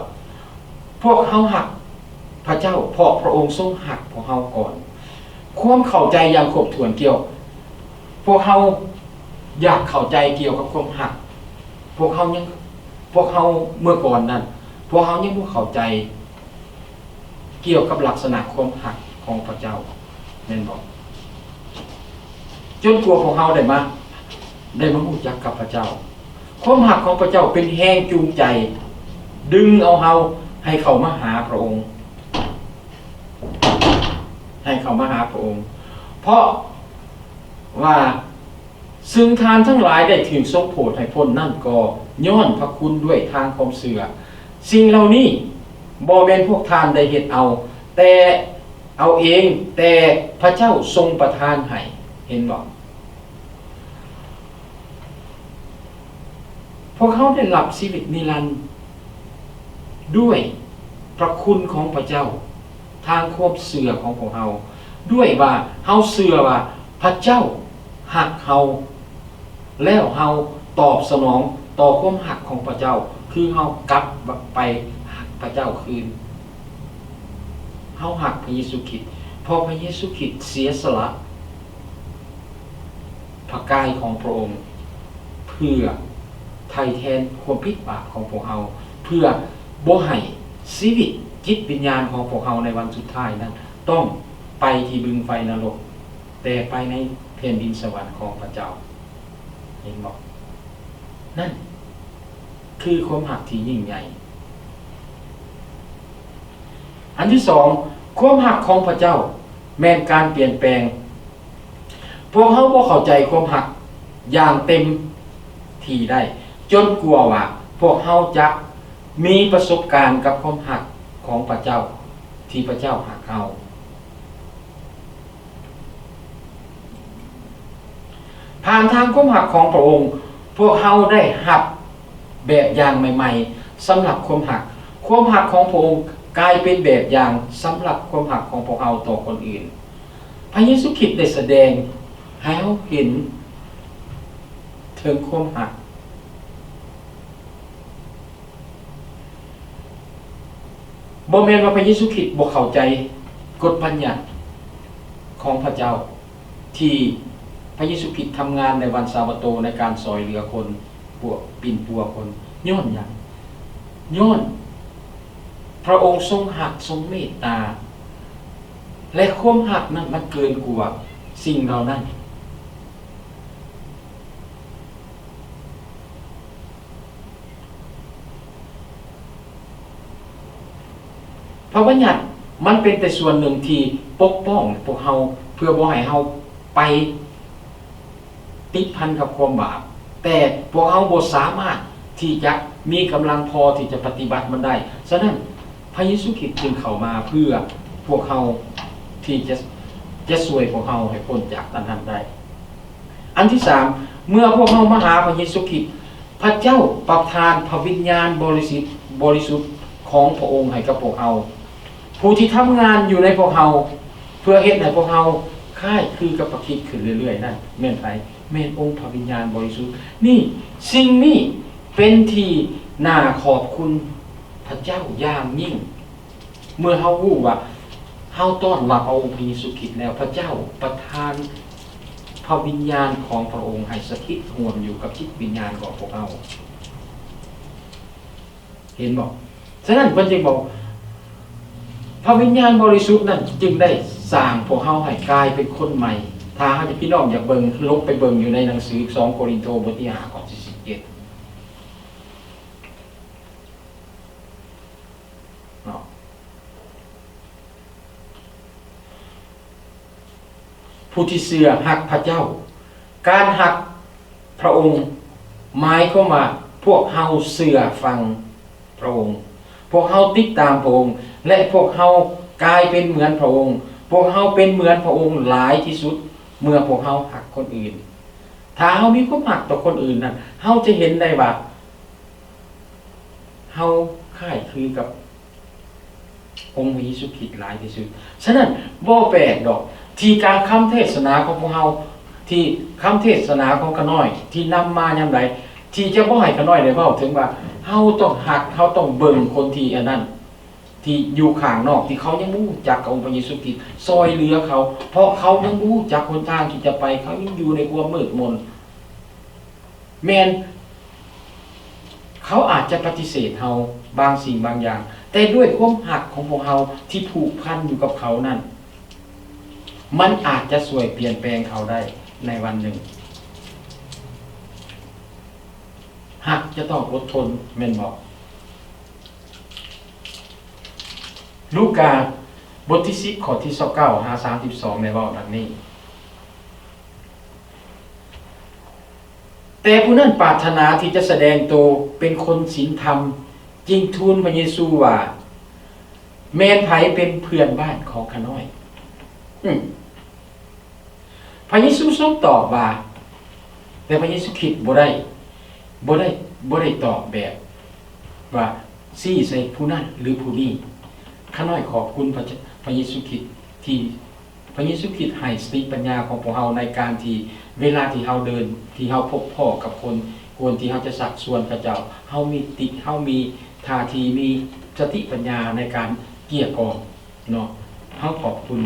ພວກເຮົາຮັກພະເຈົ້າ ເພາະພະອົງຊົງຮັກພວກເຮົາກ່ອນ. ຄວາມເຂົ້າໃຈຢ່າງຄົບຖ້ວນກ່ຽວ, ພວກເຮົາຢາກເຂົ້າໃຈກ່ຽວກັບຄວາມຮັກ. ພວກເຮົາຍັງ, ພວກເຮົາເມື່ອກ່ອນນັ້ນ, ພວກເຮົາຍັງບໍ່ເຂົ້າໃຈ ກ່ຽວກັບລັກສະນະຄວາມຮັກຂອງພະເຈົ້າ ແມ່ນບໍ່? ຈົນກວ່າພວກເຮົາໄດ້ມາ, ໄດ້ມາຮູ້ຈັກກັບພະເຈົ້າ. ຄວາມຮັກຂອງພະເຈົ້າເປັນແຮງຈູງໃຈ ດຶງເອົາເຮົາໃຫ້ເຂົ້າມາຫາພະອົງ, ໃຫ້ເຂົ້າມາຫາພະອົງ. ເພາະວ່າ ຊຶ່ງທ່ານທັງຫຼາຍໄດ້ຖືກຊົງໂຜດໃຫ້ພົ້ນນັ້ນກໍຍ້ອນພະຄຸນດ້ວຍທາງຄວາມເຊື່ອ. ສິ່ງເຫຼົ່ານີ້ບໍ່ແມ່ນພວກທ່ານໄດ້ເຮັດເອົາ, ແຕ່ເອົາເອງ, ແຕ່ພະເຈົ້າຊົງປະທານໃຫ້. ເຫັນບໍ່? ພວກເຮົາໄດ້ຮັບຊີວິດນິລັນດ້ວຍພະຄຸນຂອງພະເຈົ້າ ທາງຄວາມເຊື່ອຂອງພວກເຮົາ, ດ້ວຍວ່າເຮົາເຊື່ອວ່າພະເຈົ້າຮັກເຮົາ ແລ້ວເຮົາຕອບສະໜອງຕໍ່ຄວາມຮັກຂອງພະເຈົ້າ, ຄືເຮົາກັບໄປຮັກພະເຈົ້າຄືນ. ເຮົາຮັກພະເຢຊູຄຣິດ ເພາະພະເຢຊູຄຣິດເສຍສະຫຼະ. ພ ພະກາຍຂອງພະອົງ ເພື່ອໄຖ່ແທນຄວາມຜິດບາບຂອງພວກເຮົາ, ເພື່ອບໍ່ໃຫ້ຊີວິດຈິດວິນຍານຂອງພວກເຮົາໃນວັນສຸດທ້າຍນັ້ນຕ້ອງໄປທີ່ບຶງໄຟນະລົກ, ແຕ່ໄປໃນແຜ່ນດິນສະຫວັນຂອງພະເຈົ້າ. ເຫັນບໍ່? ນັ້ນຄືຄວາມຮັກທີ່ຍິ່ງໃຫຍ່. ອັນທີສອງ, ຄວາມຮັກຂອງພະເຈົ້າແມ່ນການປ່ຽນແປງ. ພວກເຮົາບໍ່ເຂົ້າໃຈຄວາມຮັກຢ່າງເຕັມທີ່ໄດ້ ຈົນກວ່າວ່າພວກເຮົາຈະມີປະສົບການກັບຄວາມຮັກຂອງພະເຈົ້າ ທີ່ພະເຈົ້າຮັກເຮົາ. ຜ່ານທາງຄວາມຮັກຂອງພະອົງ, ພວກເຮົາໄດ້ຮັບແບບຢ່າງໃໝ່ໆສຳລັບຄວາມຮັກ. ຄວາມຮັກຂອງພະອົງກາຍເປັນແບບຢ່າງສຳລັບຄວາມຮັກຂອງພວກເຮົາຕໍ່ຄົນອື່ນ. ພະເຢຊູຄຣິດໄດ້ສະແດງໃຫ້ເຮົາເຫັນເຖິງຄວາມຮັກ. ບໍ່ແມ່ນວ່າພະເຢຊູຄຣິດບໍ່ເຂົ້າໃຈກົດບັນຍັດຂອງພະເຈົ້າ ທີ່ພະເຢຊູຄຣິດທຳງານໃນວັນຊາບາໂຕໃນການຊ່ອຍເຫຼືອຄົນ, ປົວ, ປິ່ນປົວຄົນ. ຍ້ອນຫຍັງ? ຍ້ອນພະອົງຊົງຮັກ, ຊົງເມດຕາ ແລະ ຄວາມຮັກນັ້ນມັນເກີນກວ່າສິ່ງເຫຼົ່ານັ້ນ. ພະບັນຍັດມັນເປັນແຕ່ສ່ວນໜຶ່ງທີ່ປົກປ້ອງພວກເຮົາ ເພື່ອບໍ່ໃຫ້ເຮົາໄປຕິດພັນກັບຄວາມບາບ, ແຕ່ພວກເຮົາບໍ່ສາມາດທີ່ຈະມີກຳລັງພໍທີ່ຈະປະຕິບັດມັນໄດ້. ສະນັ້ນ ພະເຢຊູຄຣິດຈຶ່ງເຂົ້າມາເພື່ອພວກເຮົາ ທີ່ຈະ, ຈະຊ່ວຍພວກເຮົາໃຫ້ພົ້ນຈາກອັນນັ້ນໄດ້. ອັນທີສາມ, ເມື່ອພວກເຮົາມາຫາພະເຢຊູຄຣິດ, ພະເຈົ້າປະທານພະວິນຍານບໍລິສິດ, ບໍລິສຸດຂອງພະອົງໃຫ້ກັບພວກເຮົາ, ຜູ້ທີ່ທຳງານຢູ່ໃນພວກເຮົາ ເພື່ອເຮັດໃຫ້ພວກເຮົາຄ້າຍຄືກັບພະຄຣິດຂຶ້ນເລື້ອຍໆນັ້ນແມ່ນໃຜ? ແມ່ນອົງພະວິນຍານບໍລິສຸດ. ນີ້, ສິ່ງນີ້ເປັນທີ່ໜ້າຂອບຄຸນພະເຈົ້າຢ່າງຍິ່ງ. ເມື່ອເຮົາຮູ້ວ່າເຮົາຕ້ອນຮັບເອົາອົງພະເຢຊູຄຣິດແລ້ວ, ພະເຈົ້າປະທານພະວິນຍານຂອງພະອົງໃຫ້ສະຖິດຮ່ວມຢູ່ກັບຈິດວິນຍານຂອງພວກເຮົາ. ເຫັນບໍ່? ສະນັ້ນເພິ່ນຈຶ່ງບອກ, ພະວິນຍານບໍລິສຸດນັ້ນຈຶ່ງໄດ້ສ້າງພວກເຮົາໃຫ້ກາຍເປັນຄົນໃໝ່. ຖ້າຫາກພີ່ນ້ອງຢາກເບິ່ງ, ລົງໄປເບິ່ງຢູ່ໃນໜັງສືສອງໂກລິນໂທ ບົດທີຫ້າ ຂໍ້ທີສິບເຈັດ. ເນາະ ຜູ້ທີ່ເຊື່ອຮັກພະເຈົ້າ. ການຮັກພະອົງໝາຍຄວາມວ່າພວກເຮົາເຊື່ອຟັງພະອົງ, ພວກເຮົາຕິດຕາມພະອົງ ແລະ ພວກເຮົາກາຍເປັນເໝືອນພະອົງ. ພວກເຮົາເປັນເໝືອນພະອົງຫຼາຍທີ່ສຸດເມື່ອພວກເຮົາຮັກຄົນອື່ນ. ຖ້າເຮົາມີຄວາມຮັກຕໍ່ຄົນອື່ນນັ້ນ, ເຮົາຈະເຫັນໄດ້ວ່າ ເຮົາຄ້າຍຄືກັບອົງພະເຢຊູຄຣິດຫຼາຍທີ່ສຸດ. ສະນັ້ນ ບໍ່ແປກດອກ ທີ່ການຄຳເທດສະໜາຂອງພວກເຮົາ, ທີ່ຄຳເທດສະໜາຂອງຂ້ານ້ອຍ ທີ່ນຳມາຍາມໃດ, ທີ່ຈະບໍ່ໃຫ້ຂ້ານ້ອຍໄດ້ເວົ້າເຖິງວ່າ ເຮົາຕ້ອງຮັກ, ເຮົາຕ້ອງເບິ່ງຄົນທີ່ອັນນັ້ນ ທີ່ຢູ່ຂ້າງນອກ ທີ່ເຂົາຍັງບໍ່ຮູ້ຈັກອົງພະເຢຊູຄຣິດ, ຊ່ອຍເຫຼືອເຂົາ, ເພາະເຂົາຍັງບໍ່ຮູ້ຈັກຫົນທາງທີ່ຈະໄປ, ເຂົາຍັງຢູ່ໃນຄວາມມືດມົນ. ແມ່ນ ເຂົາອາດຈະປະຕິເສດເຮົາບາງສິ່ງບາງຢ່າງ, ແຕ່ດ້ວຍຄວາມຮັກຂອງພວກເຮົາທີ່ຜູກພັນຢູ່ກັບເຂົານັ້ນ, ມັນອາດຈະຊ່ວຍປ່ຽນແປງເຂົາໄດ້ໃນວັນໜຶ່ງ. ຮັກຈະຕ້ອງອົດທົນ, ແມ່ນບໍ່? ລູກາ ບົດທີສິບ ຂໍ້ທີຊາວເກົ້າຫາສາມສິບສອງ ໄດ້ເວົ້າດັ່ງນີ້, ແຕ່ຜູ້ນັ້ນປາດຖະໜາທີ່ຈະສະແດງໂຕເປັນຄົນສິນທຳ, ຈຶ່ງທູນພະເຢຊູວ່າ, ແມ່ນໃຜເປັນເພື່ອນບ້ານຂອງຂ້ານ້ອຍ? ອືມ. ພະເຢຊູຊົງຕອບວ່າ, ແຕ່ພະເຢຊູຄຣິດບໍ່ໄດ້, ບໍ່ໄດ້, ບໍ່ໄດ້ຕອບແບບວ່າຊີ້ໃສ່ຜູ້ນັ້ນ ຫຼື ຜູ້ນີ້. ຂ້ານ້ອຍຂອບຄຸນພະເຈົ້າ, ພະເຢຊູຄຣິດທີ່, ພະເຢຊູຄຣິດໃຫ້ສະຕິປັນຍາຂອງພວກເຮົາໃນການທີ່ ເວລາທີ່ເຮົາເດີນ, ທີ່ເຮົາພົບພໍ້ກັບຄົນ, ກ່ອນທີ່ເຮົາຈະຊັກຊວນເຂົາເຈົ້າ, ເຮົາມີຕິ, ເຮົາມີທ່າທີ, ມີສະຕິປັນຍາໃນການເກັ່ຍກ່ອມ. ເນາະ, ເຮົາຂອບຄຸນ.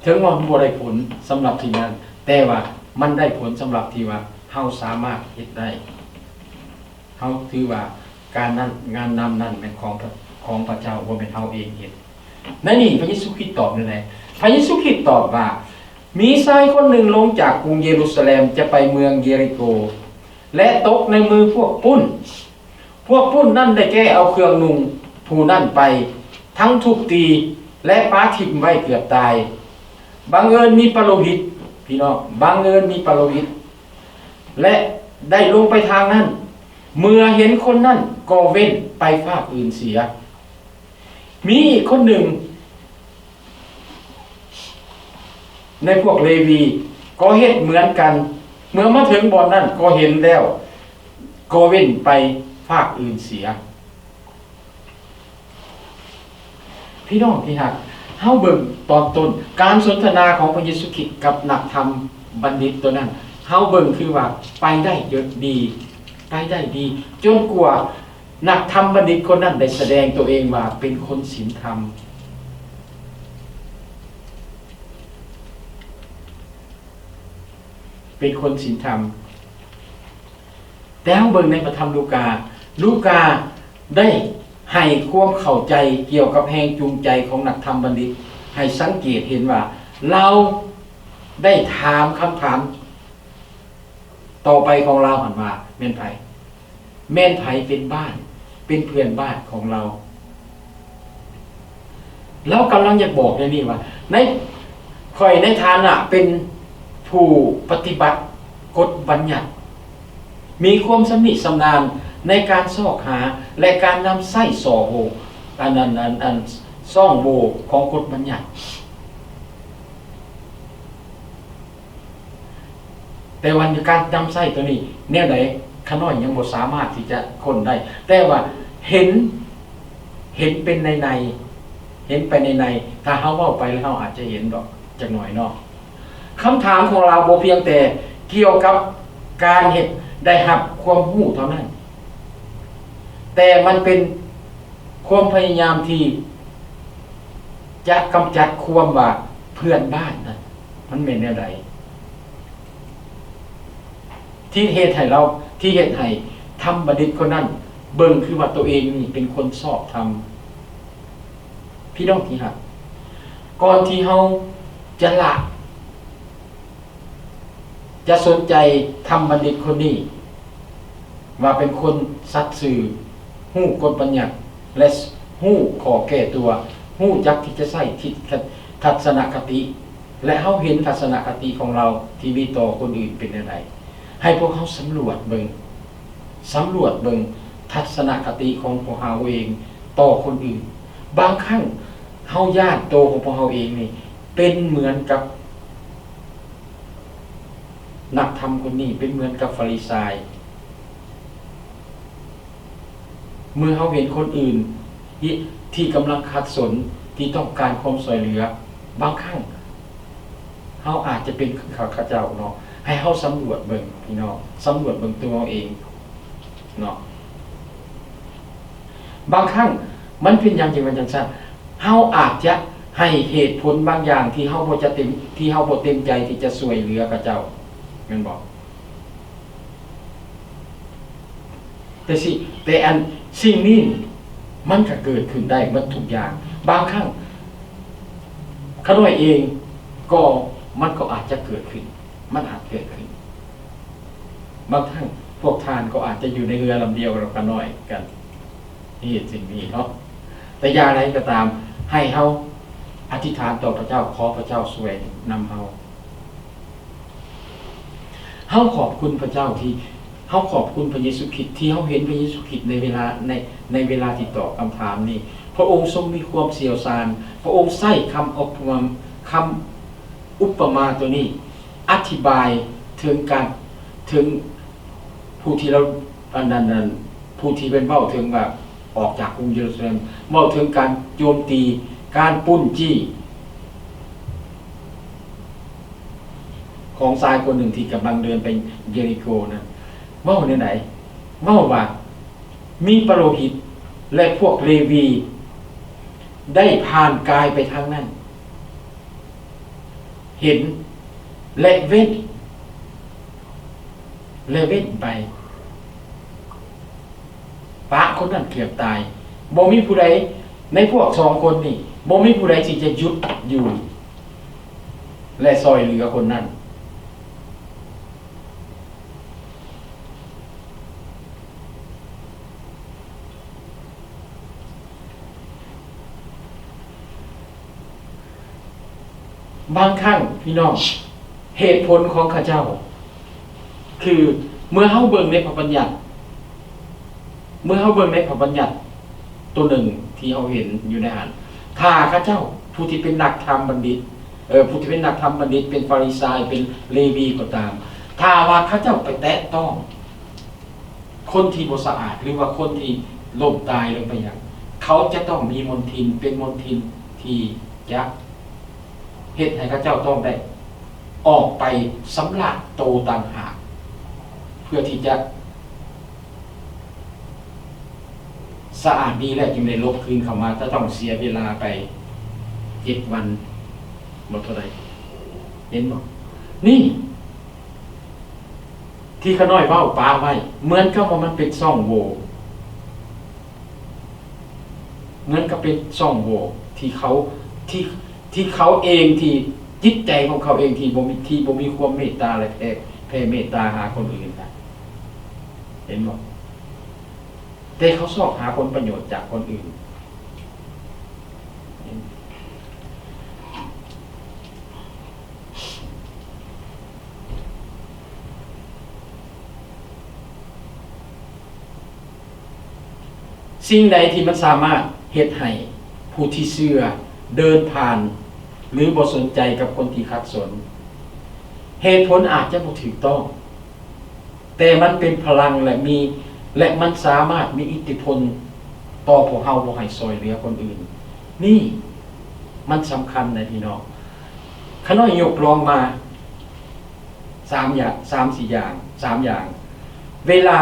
ເຖິງວ່າມັນບໍ່ໄດ້ຜົນສຳລັບສິ່ງນັ້ນ, ແຕ່ວ່າ ມັນໄດ້ຜົນສຳລັບທີ່ວ່າເຮົາສາມາດເຮັດໄດ້. ເຮົາຖືວ່າການນັ້ນ ງານນຳນັ້ນແມ່ນຂອງພະ ຂອງພະເຈົ້າ, ບໍ່ແມ່ນເຮົາເອງເຮັດ. ໃນນີ້ພະເຢຊູຄຣິດຕອບແນວໃດ? ພະເຢຊູຄຣິດຕອບວ່າ, ມີຊາຍຄົນໜຶ່ງລົງຈາກກຸງເຢຣູຊາແລມຈະໄປເມືອງເຢຣິໂກ ແລະ ຕົກໃນມືພວກປຸ້ນ. ພວກປຸ້ນນັ້ນໄດ້ແກ່ເອົາເຄື່ອງນຸ່ງຜູ້ນັ້ນໄປ, ທັງທຸບຕີ ແລະ ປະຖິ້ມໄວ້ເກືອບຕາຍ. ບັງເອີນມີປະໂລຫິດ, ພີ່ນ້ອງ, ບັງເອີນມີປະໂລຫິດ ແລະ ໄດ້ລົງໄປທາງນັ້ນ. ເມື່ອເຫັນຄົນນັ້ນກໍເວັ້ນໄປຟາກອື່ນເສຍ. ມີອີກຄົນໜຶ່ງໃນພວກເລວີກໍເຮັດເໝືອນກັນ. ເມື່ອມາເຖິງບ່ອນນັ້ນກໍເຫັນແລ້ວ ກໍເວັ້ນໄປຟາກອື່ນເສຍ. ພີ່ນ້ອງທີ່ຮັກ, ເຮົາເບິ່ງຕອນຕົ້ນ ການສົນທະນາຂອງພະເຢຊູຄຣິດກັບນັກທຳບັນດິດຕົວນັ້ນ, ເຮົາເບິ່ງຄືວ່າໄປໄດ້ດີ, ໄປໄດ້ດີ ຈົນກວ່ານັກທຳບັນດິດຄົນນັ້ນໄດ້ສະແດງຕົວເອງວ່າເປັນຄົນສິນທຳ, ເປັນຄົນສິນທຳ. ແຕ່ເຮົາເບິ່ງໃນພະທຳລູກາ, ລູກາໄດ້ໃຫ້ຄວາມເຂົ້າໃຈກ່ຽວກັບແຮງຈູງໃຈຂອງນັກທຳບັນດິດ ໃຫ້ສັງເກດເຫັນວ່າລາວໄດ້ຖາມຄຳຖາມຕໍ່ໄປຂອງລາວຫັ້ນວ່າ ແມ່ນໃຜ? ແມ່ນໃຜເປັນບ້ານ, ເປັນເພື່ອນບ້ານຂອງລາວ? ລາວກຳລັງຢາກບອກແນວນີ້ວ່າ ໃນ ຂ້ອຍໃນຖານະເປັນຜູ້ປະຕິບັດກົດບັນຍັດ, ມີຄວາມຊຳນິຊຳນານໃນການຊອກຫາ ແລະ ການນຳໃຊ້ສໍໂຫວ່ ອັນ ອັນ ອັນ ອັນ ຊ່ອງໂຫວ່ຂອງກົດບັນຍັດ. ແຕ່ວ່າການນຳໃຊ້ຕົວນີ້ແນວໃດ ຂ້ານ້ອຍຍັງບໍ່ສາມາດທີ່ຈະຄົ້ນໄດ້, ແຕ່ວ່າເຫັນ ເຫັນເປັນໃນໆ ເຫັນໄປໃນໆ, ຖ້າເຮົາເວົ້າໄປແລ້ວເຮົາອາດຈະເຫັນດອກຈັກໜ້ອຍເນາະ. ຄຳຖາມຂອງລາວບໍ່ພຽງແຕ່ກ່ຽວກັບການເຮັດໄດ້ຮັບຄວາມຮູ້ເທົ່ານັ້ນ, ແຕ່ມັນເປັນຄວາມພະຍາຍາມທີ່ຈະກຳຈັດຄວາມວ່າເພື່ອນບ້ານນັ້ນ ມັນແມ່ນແນວໃດ ທີ່ເຮັດໃຫ້ລາວ ທີ່ເຮັດໃຫ້ທຳບັນດິດຄົນນັ້ນເບິ່ງຄືວ່າຕົວເອງນີ້ເປັນຄົນຊອບທຳ. ພີ່ນ້ອງທີ່ຮັກ, ກ່ອນທີ່ເຮົາຈະລະ ຈະສົນໃຈທຳບັນດິດຄົນນີ້ວ່າເປັນຄົນສັດຊື່, ຮູ້ກົດບັນຍັດ ແລະ ຮູ້ຂໍ້ແກ້ຕົວ, ຮູ້ຈັກທີ່ຈະໃຊ້ທິດ ທັດສະນະຄະຕິ ແລະ ເຮົາເຫັນທັດສະນະຄະຕິຂອງລາວທີ່ມີຕໍ່ຄົນອື່ນເປັນແນວໃດ. ໃຫ້ພວກເຮົາສຳຫຼວດເບິ່ງ, ສຳຫຼວດເບິ່ງທັດສະນະຄະຕິຂອງພວກເຮົາເອງຕໍ່ຄົນອື່ນ. ບາງຄັ້ງເຮົາຢ້ານໂຕຂອງພວກເຮົາເອງນີ້ເປັນເໝືອນກັບ ນັກທຳຄົນນີ້ເປັນເໝືອນກັບຟາຣິຊາຍ. ເມື່ອເຮົາເຫັນຄົນອື່ນທີ່ ທີ່ກຳລັງຂັດສົນ ທີ່ຕ້ອງການຄວາມຊ່ວຍເຫຼືອ, ບາງຄັ້ງເຮົາອາດຈະເປັນຄືເຂົາເຈົ້າເນາະ. ໃຫ້ເຮົາສຳຫຼວດເບິ່ງ ພີ່ນ້ອງ, ສຳຫຼວດເບິ່ງຕົວເຮົາເອງເນາະ. ບາງຄັ້ງມັນເປັນຫຍັງຈຶ່ງເປັນຈັ່ງຊັ້ນ? ເຮົາອາດຈະໃຫ້ເຫດຜົນບາງຢ່າງທີ່ເຮົາບໍ່ຈະເຕັມ ທີ່ເຮົາບໍ່ເຕັມໃຈທີ່ຈະຊ່ວຍເຫຼືອເຂົາເຈົ້າ ແມ່ນບໍ່? ແຕ່ຊິ ແຕ່ອັນສິ່ງນີ້ມັນກະເກີດຂຶ້ນໄດ້ໝົດທຸກຢ່າງ. ບາງຄັ້ງຂ້ານ້ອຍເອງກໍ ມັນກໍອາດຈະເກີດຂຶ້ນ, ມັນອາດເກີດຂຶ້ນ. ບາງຄັ້ງພວກທ່ານກໍອາດຈະຢູ່ໃນເຮືອລຳດຽວກັບຂ້ານ້ອຍກັນ ເຮັດສິ່ງນີ້ເນາະ. ແຕ່ຢ່າງໃດກໍຕາມ, ໃຫ້ເຮົາອະທິຖານຕໍ່ພະເຈົ້າ, ຂໍພະເຈົ້າຊ່ວຍນຳເຮົາ. ເຮົາຂອບຄຸນພະເຈົ້າທີ່ ເຮົາຂອບຄຸນພະເຢຊູຄຣິດທີ່ເຮົາເຫັນພະເຢຊູຄຣິດໃນເວລາ ໃນ ໃນເວລາທີ່ຕອບຄຳຖາມນີ້. ພະອົງຊົງມີຄວາມຊ່ຽວຊານ, ພະອົງໃຊ້ຄຳອົບປະມາ ຄຳ ອຸປະມາຕົວນີ້ອະທິບາຍເຖິງການ ເຖິງຜູ້ທີ່ລາວ ອັນນັ້ນ ອັນ ຜູ້ທີ່ເພິ່ນເວົ້າເຖິງວ່າອອກຈາກກຸງເຢຣູຊາແລມ, ເວົ້າເຖິງການໂຈມຕີ, ການປຸ້ນຈີ້ຂອງຊາຍຄົນໜຶ່ງທີ່ກຳລັງເດີນໄປເຢຣິໂກນັ້ນ. ເວົ້າແນວໃດ? ເວົ້າວ່າ ມີປະໂລຫິດ ແລະ ພວກເລວີໄດ້ຜ່ານກາຍໄປທາງນັ້ນ ເຫັນ ແລະ ເວັ້ນ ແລະເວັ້ນໄປ. ປະຄົນນັ້ນເກືອບຕາຍ. ບໍ່ມີຜູ້ໃດໃນພວກສອງຄົນນີ້ ບໍ່ມີຜູ້ໃດທີ່ຈະຢຸດຢູ່ ແລະຊ່ອຍເຫຼືອຄົນນັ້ນ. ບາງຄັ້ງພີ່ນ້ອງ ເຫດຜົນຂອງເຂົາເຈົ້າ ຄືເມື່ອເຮົາເບິ່ງໃນພະບັນຍັດ ເມື່ອເຮົາເບິ່ງໃນພະບັນຍັດໂຕໜຶ່ງທີ່ເຮົາເຫັນຢູ່ໃນຫັ້ນ ຖ້າເຂົາເຈົ້າຜູ້ທີ່ເປັນນັກທຳບັນດິດ ເອີ ຜູ້ທີ່ເປັນນັກທຳບັນດິດ ເປັນຟາຣິຊາຍ ເປັນເລວີກໍຕາມ ຖ້າວ່າເຂົາເຈົ້າໄປແຕະຕ້ອງ ຄົນທີ່ບໍ່ສະອາດ ຫຼືວ່າຄົນທີ່ລົ້ມຕາຍລົງໄປຫຍັງ ເຂົາຈະຕ້ອງມີມົນທິນ ເປັນມົນທິນທີ່ຈະເຮັດໃຫ້ເຂົາເຈົ້າຕ້ອງໄດ້ອອກໄປຊຳລະໂຕຕ່າງຫາກ ເພື່ອທີ່ຈະສະອາດດີແລ້ວຈຶ່ງໄດ້ຫຼົບຄືນເຂົ້າມາ ຈະຕ້ອງເສຍເວລາໄປເຈັດວັນ ບໍ່ເທົ່າໃດ ເຫັນບໍ່? ນີ້ ທີ່ຂ້ານ້ອຍເວົ້າປະໄວ້ ເໝືອນກັບວ່າມັນເປັນຊ່ອງໂຫວ່ ເໝືອນກັບເປັນຊ່ອງໂຫວ່ທີ່ເຂົາ ທີ່ ທີ່ເຂົາເອງ ທີ່ຈິດໃຈຂອງເຂົາເອງທີ່ບໍ່ມີ ທີ່ບໍ່ມີຄວາມເມດຕາ ແລະ ແຜ່ ແຜ່ເມດຕາຫາຄົນອື່ນນະ ເຫັນບໍ່? ແຕ່ເຂົາຊອກຫາຜົນປະໂຫຍດຈາກຄົນອື່ນ. ສິ່ງໃດທີ່ມັນສາມາດເຮັດໃຫ້ຜູ້ທີ່ເຊື່ອເດີນຜ່ານ ຫຼື ບໍ່ສົນໃຈກັບຄົນທີ່ຂັດສົນ, ເຫດຜົນອາດຈະບໍ່ຖືກຕ້ອງ, ແຕ່ມັນເປັນພະລັງ ແລະ ມີ ແລະ ມັນສາມາດມີອິດທິພົນຕໍ່ພວກເຮົາບໍ່ໃຫ້ຊ່ອຍເຫຼືອຄົນອື່ນ. ນີ້ມັນສຳຄັນນະພີ່ນ້ອງ. ຂ້ານ້ອຍຍົກລອງມາສາມຢ່າງ ສາມສີ່ຢ່າງ ສາມຢ່າງ. ເວລາ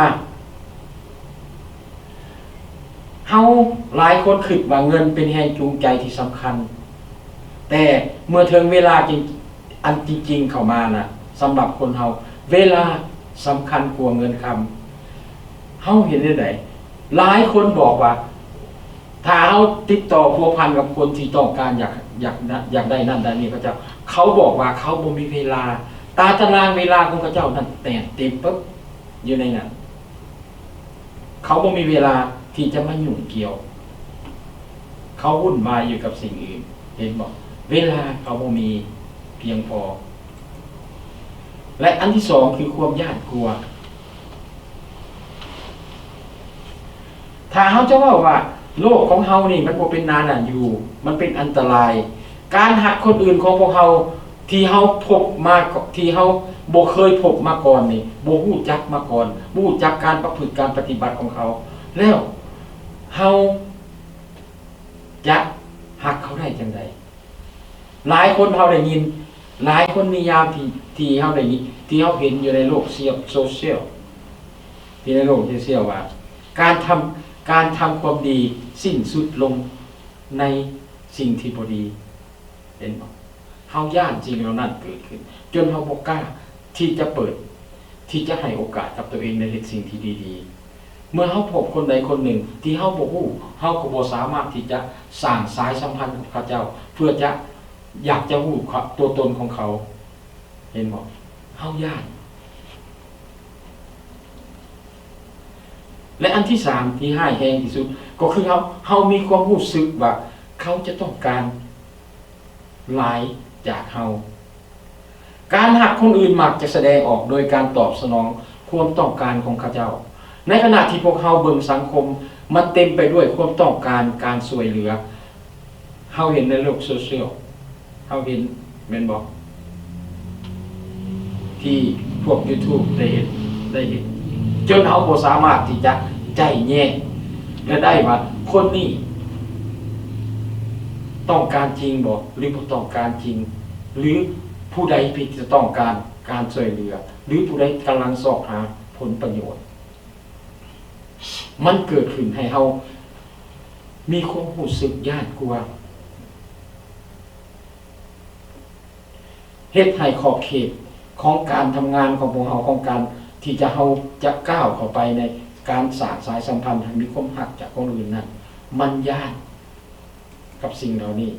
ເຮົາຫຼາຍຄົນຄິດວ່າເງິນເປັນແຮງຈູງໃຈທີ່ສຳຄັນ, ແຕ່ເມື່ອເຖິງເວລາຈິງ ອັນຈິງໆເຂົ້າມານະ ສຳລັບຄົນເຮົາ ເວລາສຳຄັນກວ່າເງິນຄຳ. ເຮົາເຫັນແນວໃດ? ຫຼາຍຄົນບອກວ່າ ຖ້າເຮົາຕິດຕໍ່ພົວພັນກັບຄົນທີ່ຕ້ອງການ ຢາກ ຢາກ ຢາກໄດ້ນັ້ນໄດ້ນີ້ ເຂົາເຈົ້າ ເຂົາບອກວ່າເຂົາບໍ່ມີເວລາ, ຕາຕະລາງເວລາຂອງເຂົາເຈົ້ານັ້ນແໜ້ນເຕັມປຶບຢູ່ໃນນັ້ນ. ເຂົາບໍ່ມີເວລາທີ່ຈະມາຫຍຸ້ງກ່ຽວ. ເຂົາວຸ່ນວາຍຢູ່ກັບສິ່ງອື່ນ. ເຫັນບໍ່? ເວລາເຂົາບໍ່ມີພຽງພໍ. ແລະ ອັນທີສອງຄືຄວາມຢ້ານກົວ. ຖ້າເຮົາຈະເວົ້າວ່າໂລກຂອງເຮົານີ້ມັນບໍ່ເປັນໜ້ານັ້ນຢູ່, ມັນເປັນອັນຕະລາຍ. ການຮັກຄົນອື່ນຂອງພວກເຮົາ ທີ່ເຮົາພົບມາ ທີ່ເຮົາບໍ່ເຄີຍພົບມາກ່ອນນີ້ ບໍ່ຮູ້ຈັກມາກ່ອນ ບໍ່ຮູ້ຈັກການປະພຶດການປະຕິບັດຂອງເຂົາ ແລ້ວເຮົາຈະຮັກເຂົາໄດ້ຈັ່ງໃດ? ຫຼາຍຄົນເຮົາໄດ້ຍິນ ຫຼາຍຄົນນິຍາມທີ່ ທີ່ເຮົາໄດ້ຍິນ ທີ່ເຮົາເຫັນຢູ່ໃນໂລກໂຊຊຽວ ທີ່ໃນໂລກໂຊຊຽວວ່າ ການທຳ ການທຳຄວາມດີສິ້ນສຸດລົງໃນສິ່ງທີ່ບໍ່ດີ. ເຫັນບໍ່? ເຮົາຢ້ານສິ່ງເຫຼົ່ານັ້ນເກີດຂຶ້ນ ຈົນເຮົາບໍ່ກ້າທີ່ຈະເປີດ ທີ່ຈະໃຫ້ໂອກາດກັບຕົວເອງໄດ້ເຮັດສິ່ງທີ່ດີໆ. ເມື່ອເຮົາພົບຄົນໃດຄົນໜຶ່ງທີ່ເຮົາບໍ່ຮູ້ ເຮົາກໍບໍ່ສາມາດທີ່ຈະສ້າງສາຍສຳພັນກັບເຂົາເຈົ້າ ເພື່ອຈະ ຢາກຈະຮູ້ຕົວຕົນຂອງເຂົາ. ເຫັນບໍ່? ເຮົາຢ້ານ. ແລະ ອັນທີສາມທີ່ຮ້າຍແຮງທີ່ສຸດ ກໍຄືເຮົາ ເຮົາມີຄວາມຮູ້ສຶກວ່າເຂົາຈະຕ້ອງການ ຫຼາຍຈາກເຮົາ. ການຮັກຄົນອື່ນມັກຈະສະແດງອອກໂດຍການຕອບສະໜອງຄວາມຕ້ອງການຂອງເຂົາເຈົ້າ. ໃນຂະນະທີ່ພວກເຮົາເບິ່ງສັງຄົມ ມັນເຕັມໄປດ້ວຍຄວາມຕ້ອງການການຊ່ວຍເຫຼືອ. ເຮົາເຫັນໃນໂລກໂຊຊຽວ ເຮົາເຫັນແມ່ນບໍ່? ທີ່ພວກຢູທູບໄດ້ເຮັດ ໄດ້ເຮັດ ຈົນເຮົາບໍ່ສາມາດທີ່ຈະໄຈ້ແຍກ ແລະ ໄດ້ວ່າຄົນນີ້ຕ້ອງການຈິງບໍ່ ຫຼື ບໍ່ຕ້ອງການຈິງ ຫຼື ຜູ້ໃດທີ່ຈະຕ້ອງການການຊ່ວຍເຫຼືອ ຫຼື ຜູ້ໃດກຳລັງຊອກຫາຜົນປະໂຫຍດ. ມັນເກີດຂຶ້ນໃຫ້ເຮົາມີຄວາມຮູ້ສຶກຢ້ານກົວ. ເຮັດໃຫ້ຂອບເຂດຂອງການທຳງານຂອງພວກເຮົາ ຂອງການ ທີ່ຈະ ເຮົາຈະກ້າວເຂົ້າໄປໃນການສ້າງສາຍສຳພັນໃຫ້ມີຄວາມຮັກຈາກຄົນອື່ນນັ້ນ ມັນຢ້ານກັບສິ່ງເຫຼົ່ານີ້.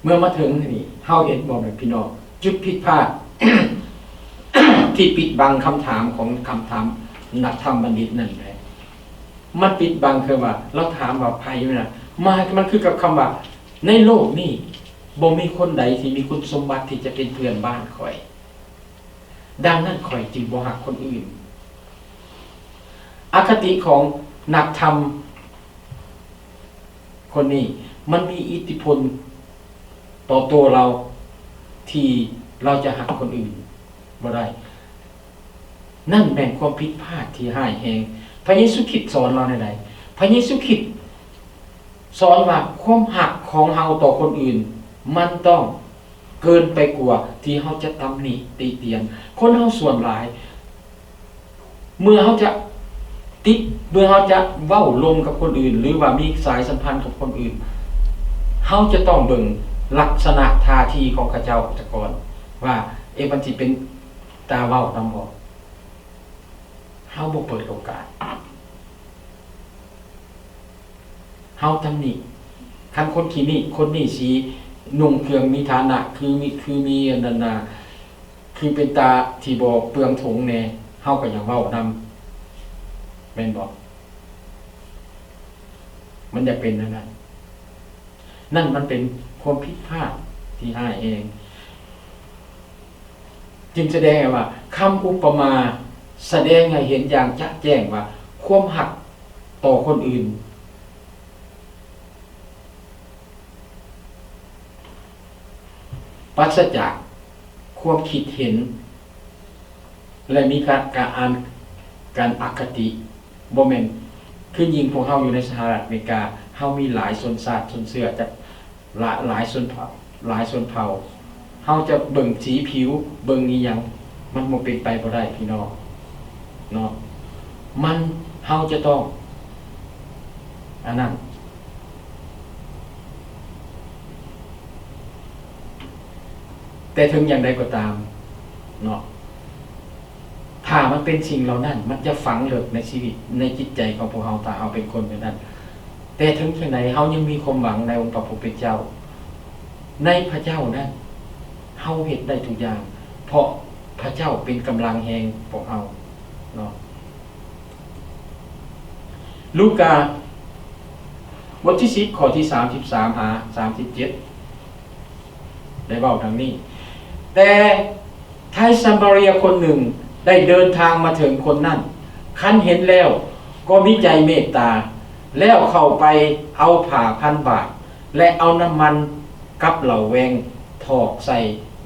ເມື່ອມາເຖິງນີ້ ເຮົາເຫັນບໍ່ແມ່ນພີ່ນ້ອງ ຈຸດຜິດພາດ ທີ່ປິດບັງຄຳຖາມຂອງຄຳຖາມນັກທຳບັນດິດນັ້ນແຫຼະ ມັນປິດບັງ ຄືວ່າລາວຖາມວ່າໃຜຢູ່ນະ ມາ ມັນຄືກັບຄຳວ່າ ໃນໂລກນີ້ບໍ່ມີຄົນໃດທີ່ມີຄຸນສົມບັດທີ່ຈະເປັນເພື່ອນບ້ານຂ້ອຍ. ດັ່ງນັ້ນຂ້ອຍຈຶ່ງບໍ່ຮັກຄົນອື່ນ. ອະຄະຕິຂອງນັກທຳຄົນນີ້ ມັນມີອິດທິພົນຕໍ່ໂຕລາວ ທີ່ລາວຈະຮັກຄົນອື່ນບໍ່ໄດ້. ນັ້ນແມ່ນຄວາມຜິດພາດທີ່ຮ້າຍແຮງ. ພະເຢຊູຄຣິດສອນເຮົາແນວໃດ? ພະເຢຊູຄຣິດສອນວ່າຄວາມຮັກຂອງເຮົາຕໍ່ຄົນອື່ນ ມັນຕ້ອງ ເກີນໄປກວ່າທີ່ເຮົາຈະຕຳໜິຕິຕຽນ. ຄົນເຮົາສ່ວນຫຼາຍ ເມື່ອເຮົາຈະຕິດ ເມື່ອເຮົາຈະເວົ້າລົມກັບຄົນອື່ນ ຫຼືວ່າມີສາຍສຳພັນກັບຄົນອື່ນ ເຮົາຈະຕ້ອງເບິ່ງລັກສະນະທ່າທີຂອງເຂົາເຈົ້າສາກ່ອນ ວ່າ ເອ ມັນຊິເປັນຕາເວົ້ານຳບໍ່? ເຮົາບໍ່ເປີດໂອກາດ. ເຮົາຕຳໜິ ຄັນຄົນຂີ້ໜິ ຄົນນີ້ຊິນຸ່ງເຄື່ອງມີຖານະ ຄືມີ ຄືມີອັນນັ້ນນາ ຄືເປັນຕາທີ່ບໍ່ເປືອງຖົງແດ່ ເຮົາກໍຢາກເວົ້ານຳ ແມ່ນບໍ່? ມັນຢາກເປັນແນວນັ້ນ. ນັ້ນມັນເປັນຄວາມຜິດພາດທີ່ຮ້າຍແຮງ. ຈຶ່ງສະແດງໃຫ້ວ່າ ຄຳອຸປະມາສະແດງໃຫ້ເຫັນຢ່າງຈະແຈ້ງວ່າ ຄວາມຮັກຕໍ່ຄົນອື່ນ ປາສະຈາກຄວາມຄິດເຫັນ ແລະ ມີການ ການ ການອະຄະຕິ. ບໍ່ແມ່ນ ຄືຍິ່ງພວກເຮົາຢູ່ໃນສະຫະລັດອາເມລິກາ ເຮົາມີຫຼາຍຊົນຊາດຊົນເຊື້ອ ຈາກຫຼາຍ ຫຼາຍຊົນເຜົ່າ ຫຼາຍຊົນເຜົ່າ ເຮົາຈະເບິ່ງສີຜິວ ເບິ່ງອີ່ຫຍັງ ມັນບໍ່ເປັນໄປບໍ່ໄດ້ພີ່ນ້ອງເນາະ. ມັນ ເຮົາຈະຕ້ອງ ອັນນັ້ນ ແຕ່ເຖິງຢ່າງໃດກໍຕາມເນາະ ຖ້າມັນເປັນສິ່ງເຫຼົ່ານັ້ນ ມັນຈະຝັງເລິກໃນຊີວິດ ໃນຈິດໃຈຂອງພວກເຮົາ ຖ້າເຮົາເປັນຄົນແບບນັ້ນ. ແຕ່ເຖິງຈັ່ງໃດ ເຮົາຍັງມີຄວາມຫວັງໃນອົງພະຜູ້ເປັນເຈົ້າ. ໃນພະເຈົ້ານັ້ນ ເຮົາເຮັດໄດ້ທຸກຢ່າງ ເພາະພະເຈົ້າເປັນກຳລັງແຮງພວກເຮົາເນາະ. ລູກາ ບົດທີສິບ ຂໍ້ທີສາມສິບສາມຫາສາມສິບເຈັດ ໄດ້ເວົ້າດັ່ງນີ້, ແຕ່ຊາຍສະມາເຣຍຄົນໜຶ່ງໄດ້ເດີນທາງມາເຖິງຄົນນັ້ນ, ຄັນເຫັນແລ້ວກໍມີໃຈເມດຕາ, ແລ້ວເຂົ້າໄປເອົາຜ້າພັນບາດ ແລະ ເອົານ້ຳມັນກັບເຫຼົ້າແວງຖອກໃສ່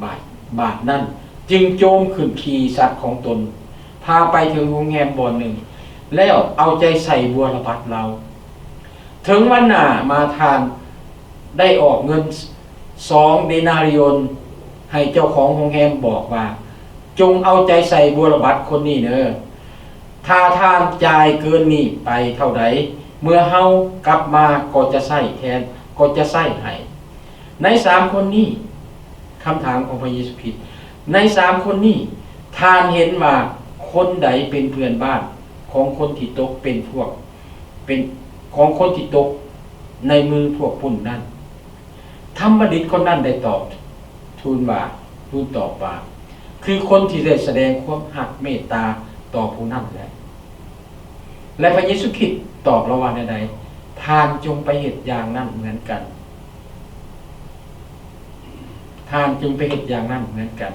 ບາດ, ບາດນັ້ນຈຶ່ງໂຈມຂຶ້ນຂີ່ສັດຂອງຕົນ, ພາໄປເຖິງໂຮງແຮມບ່ອນໜຶ່ງ, ແລ້ວເອົາໃຈໃສ່ບົວລະບັດລາວ. ເຖິງວັນໜ້າມາທ່ານໄດ້ອອກເງິນສອງເດນາຣິໂອນໃຫ້ເຈົ້າຂອງໂຮງແຮມ, ບອກວ່າ, ຈົ່ງເອົາໃຈໃສ່ບົວລະບັດຄົນນີ້ເນີ. ຖ້າທ່ານຈ່າຍເກີນນີ້ໄປເທົ່າໃດ, ເມື່ອເຮົາກັບມາກໍຈະໃຊ້ແທນ, ກໍຈະໃຊ້ໃຫ້. ໃນສາມຄົນນີ້, ຄຳຖາມຂອງພະເຢຊູຄຣິດ, ໃນສາມຄົນນີ້, ທ່ານເຫັນວ່າຄົນໃດເປັນເພື່ອນບ້ານຂອງຄົນທີ່ຕົກເປັນພວກ, ເປັນ, ຂອງຄົນທີ່ຕົກໃນມືພວກປຸ້ນນັ້ນ? ທຳມະດິດຄົນນັ້ນໄດ້ຕອບທູນວ່າ, ທູນຕອບວ່າ, ຄືຄົນທີ່ໄດ້ສະແດງຄວາມຮັກເມດຕາຕໍ່ຜູ້ນັ້ນແຫຼະ. ແລະ ພະເຢຊູຄຣິດຕອບລາວວ່າແນວໃດ? ທ່ານຈົ່ງໄປເຮັດຢ່າງນັ້ນເໝືອນກັນ. ທ່ານຈຶ່ງໄປເຮັດຢ່າງນັ້ນເໝືອນກັນ.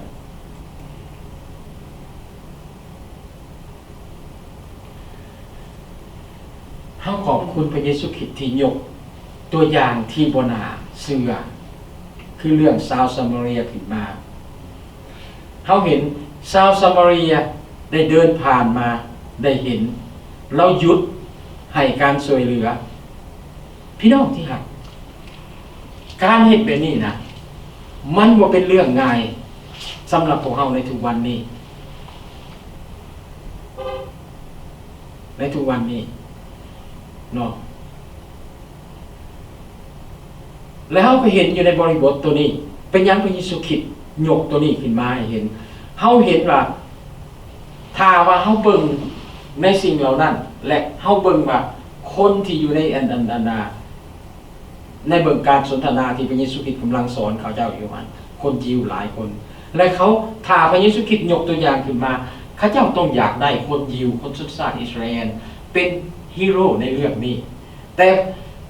ເຮົາຂອບຄຸນພະເຢຊູຄຣິດທີ່ຍົກຕົວຢ່າງທີ່ບໍ່ໜ້າເຊື່ອ, ຄືເລື່ອງຊາວສະມາເຣຍຂຶ້ນມາ. ເຮົາເຫັນຊາວສະມາເຣຍໄດ້ເດີນຜ່ານມາ, ໄດ້ເຫັນ, ລາວຢຸດໃຫ້ການຊ່ວຍເຫຼືອ. ພີ່ນ້ອງທີ່ຮັກ, ການເຮັດແບບນີ້ນະ ມັນບໍ່ເປັນເລື່ອງງ່າຍສຳລັບພວກເຮົາໃນທຸກວັນນີ້, ໃນທຸກວັນນີ້ເນາະ. ແລະ ເຮົາກໍເຫັນຢູ່ໃນບໍລິບົດໂຕນີ້ ເປັນຫຍັງພະເຢຊູຄຣິດຍົກໂຕນີ້ຂຶ້ນມາໃຫ້ເຫັນ? ເຮົາເຫັນວ່າ ຖ້າວ່າເຮົາເບິ່ງໃນສິ່ງເຫຼົ່ານັ້ນ ແລະ ເຮົາເບິ່ງວ່າຄົນທີ່ຢູ່ໃນອັນ ອັນ ອັນ ອາ ໃນເບິ່ງການສົນທະນາທີ່ພະເຢຊູຄຣິດກຳລັງສອນເຂົາເຈົ້າຢູ່ຫັ້ນ ຄົນຢິວຫຼາຍຄົນ ແລະ ເຂົາ ຖ້າພະເຢຊູຄຣິດຍົກຕົວຢ່າງຂຶ້ນມາ ເຂົາເຈົ້າຕ້ອງຢາກໄດ້ຄົນຢິວ ຄົນຊົນຊາດອິດສະຣາເອນ ເປັນຮີໂຣໃນເລື່ອງນີ້. ແຕ່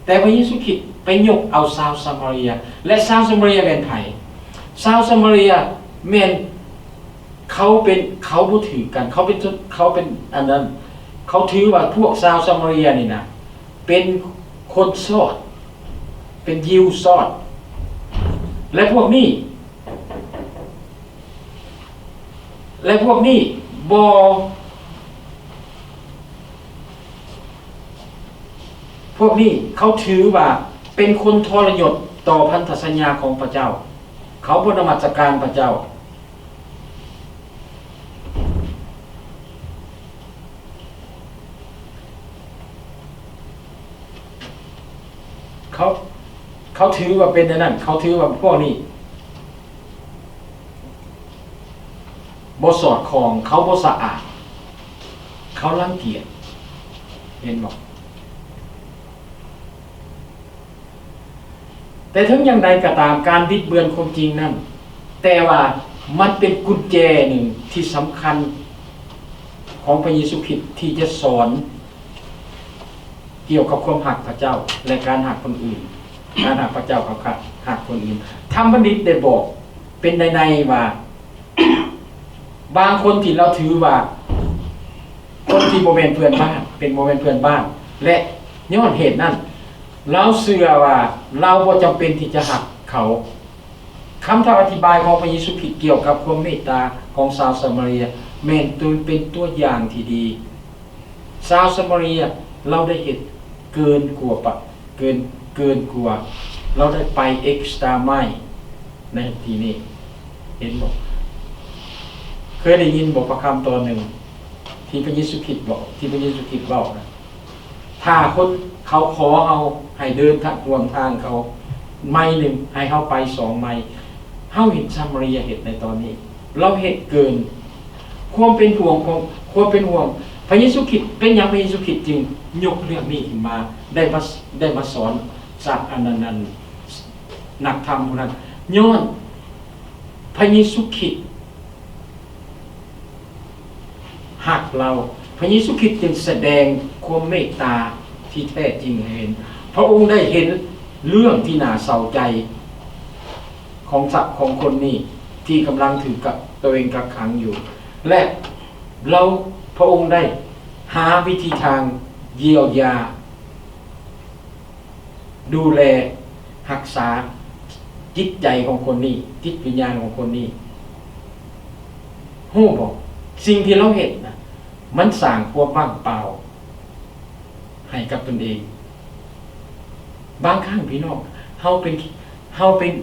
ແຕ່ພະເຢຊູຄຣິດໄປຍົກເອົາຊາວຊາມາເຣຍ ແລະ ຊາວຊາມາເຣຍແມ່ນໃຜ? ຊາວຊາມາເຣຍແມ່ນ ເຂົາເປັນ ເຂົາບໍ່ຖືກກັນ ເຂົາເປັນ ເຂົາເປັນອັນນັ້ນ ເຂົາຖືວ່າພວກຊາວຊາມາເຣຍນີ້ນະ ເປັນຄົນຊອດ ເປັນຢິວຊອດ ແລະ ພວກນີ້ ແລະ ພວກນີ້ບໍ່ ພວກນີ້ເຂົາຖືວ່າເປັນຄົນທໍລະຍົດຕໍ່ພັນທະສັນຍາຂອງພະເຈົ້າ ເຂົາບໍ່ນະມັດສະການພະເຈົ້າ. ເຂົາ ເຂົາຖືວ່າເປັນແນວນັ້ນ ເຂົາຖືວ່າພວກນີ້ບໍ່ສອດຄ່ອງ ເຂົາບໍ່ສະອາດ ເຂົາລັງກຽດ ເຫັນບໍ່? ແຕ່ເຖິງຢ່າງໃດກໍຕາມ ການບິດເບືອນຄວາມຈິງນັ້ນ ແຕ່ວ່າມັນເປັນກຸນແຈໜຶ່ງທີ່ສຳຄັນຂອງພະເຢຊູຄຣິດທີ່ຈະສອນກ່ຽວກັບຄວາມຮັກພະເຈົ້າ ແລະ ການຮັກຄົນອື່ນ, ການຮັກພະເຈົ້າກັບການຮັກຄົນອື່ນ. ທຳບັນດິດໄດ້ບອກເປັນໃນໆວ່າ ບາງຄົນທີ່ລາວຖືວ່າ ຄົນທີ່ບໍ່ແມ່ນເພື່ອນບ້ານ ເປັນບໍ່ແມ່ນເພື່ອນບ້ານ ແລະ ຍ້ອນເຫດນັ້ນ ລາວເຊື່ອວ່າລາວບໍ່ຈຳເປັນທີ່ຈະຮັກເຂົາ. ຄຳຖາມອະທິບາຍຂອງພະເຢຊູຄຣິດກ່ຽວກັບຄວາມເມດຕາຂອງຊາວຊາມາເຣຍ ແມ່ນຕົວ ເປັນຕົວຢ່າງທີ່ດີ. ຊາວຊາມາເຣຍລາວໄດ້ເຮັດເກີນກວ່າປະ ເກີນ ເກີນກວ່າ ລາວໄດ້ໄປເອັກສະຕຣາໄມລ໌ໃນທີ່ນີ້ ເຫັນບໍ່? ເຄີຍໄດ້ຍິນບໍ່ ພະຄຳຕອນໜຶ່ງ ທີ່ພະເຢຊູຄຣິດບອກ ທີ່ພະເຢຊູຄຣິດເວົ້ານະ? ຖ້າຄົນເຂົາຂໍເຮົາໃຫ້ເດີນທາງຮ່ວມທາງເຂົາໄມໜຶ່ງ ໃຫ້ເຮົາໄປສອງໄມ. ເຮົາເຫັນຊາມາເຣຍເຮັດໃນຕອນນີ້ ລາວເຮັດເກີນຄວາມເປັນຫ່ວງຂອງ ຄວາມເປັນຫ່ວງ. ພະເຢຊູຄຣິດ ເປັນຫຍັງພະເຢຊູຄຣິດຈຶ່ງຍົກເລື່ອງນີ້ຂຶ້ນມາ ໄດ້ມາ ໄດ້ມາສອນຊາ ອັນນັ້ນ ອັນ ນັກທຳຜູ້ນັ້ນ? ຍ້ອນພະເຢຊູຄຣິດ ຮັກລາວ, ພະເຢຊູຄຣິດຈຶ່ງສະແດງຄວາມເມດຕາທີ່ແທ້ຈິງໃຫ້ເຫັນ. ພະອົງໄດ້ເຫັນເລື່ອງທີ່ໜ້າເສົ້າໃຈຂອງສັດຂອງຄົນນີ້ທີ່ກຳລັງຖືກກັກ ໂຕເອງກັກຂັງຢູ່ ແລະ ລາວ ພະອົງໄດ້ຫາວິທີທາງຢຽວຢາ ດູແລຮັກສາຈິດໃຈຂອງຄົນນີ້, ຈິດວິນຍານຂອງຄົນນີ້. ຮູ້ບໍ່? ສິ່ງທີ່ລາວເຮັດນະ ມັນສ້າງຄວາມວ່າງເປົ່າໃຫ້ກັບຕົນເອງ. ບາງຄັ້ງພີ່ນ້ອງ ເຮົາເປັນ ເຮົາເປັນ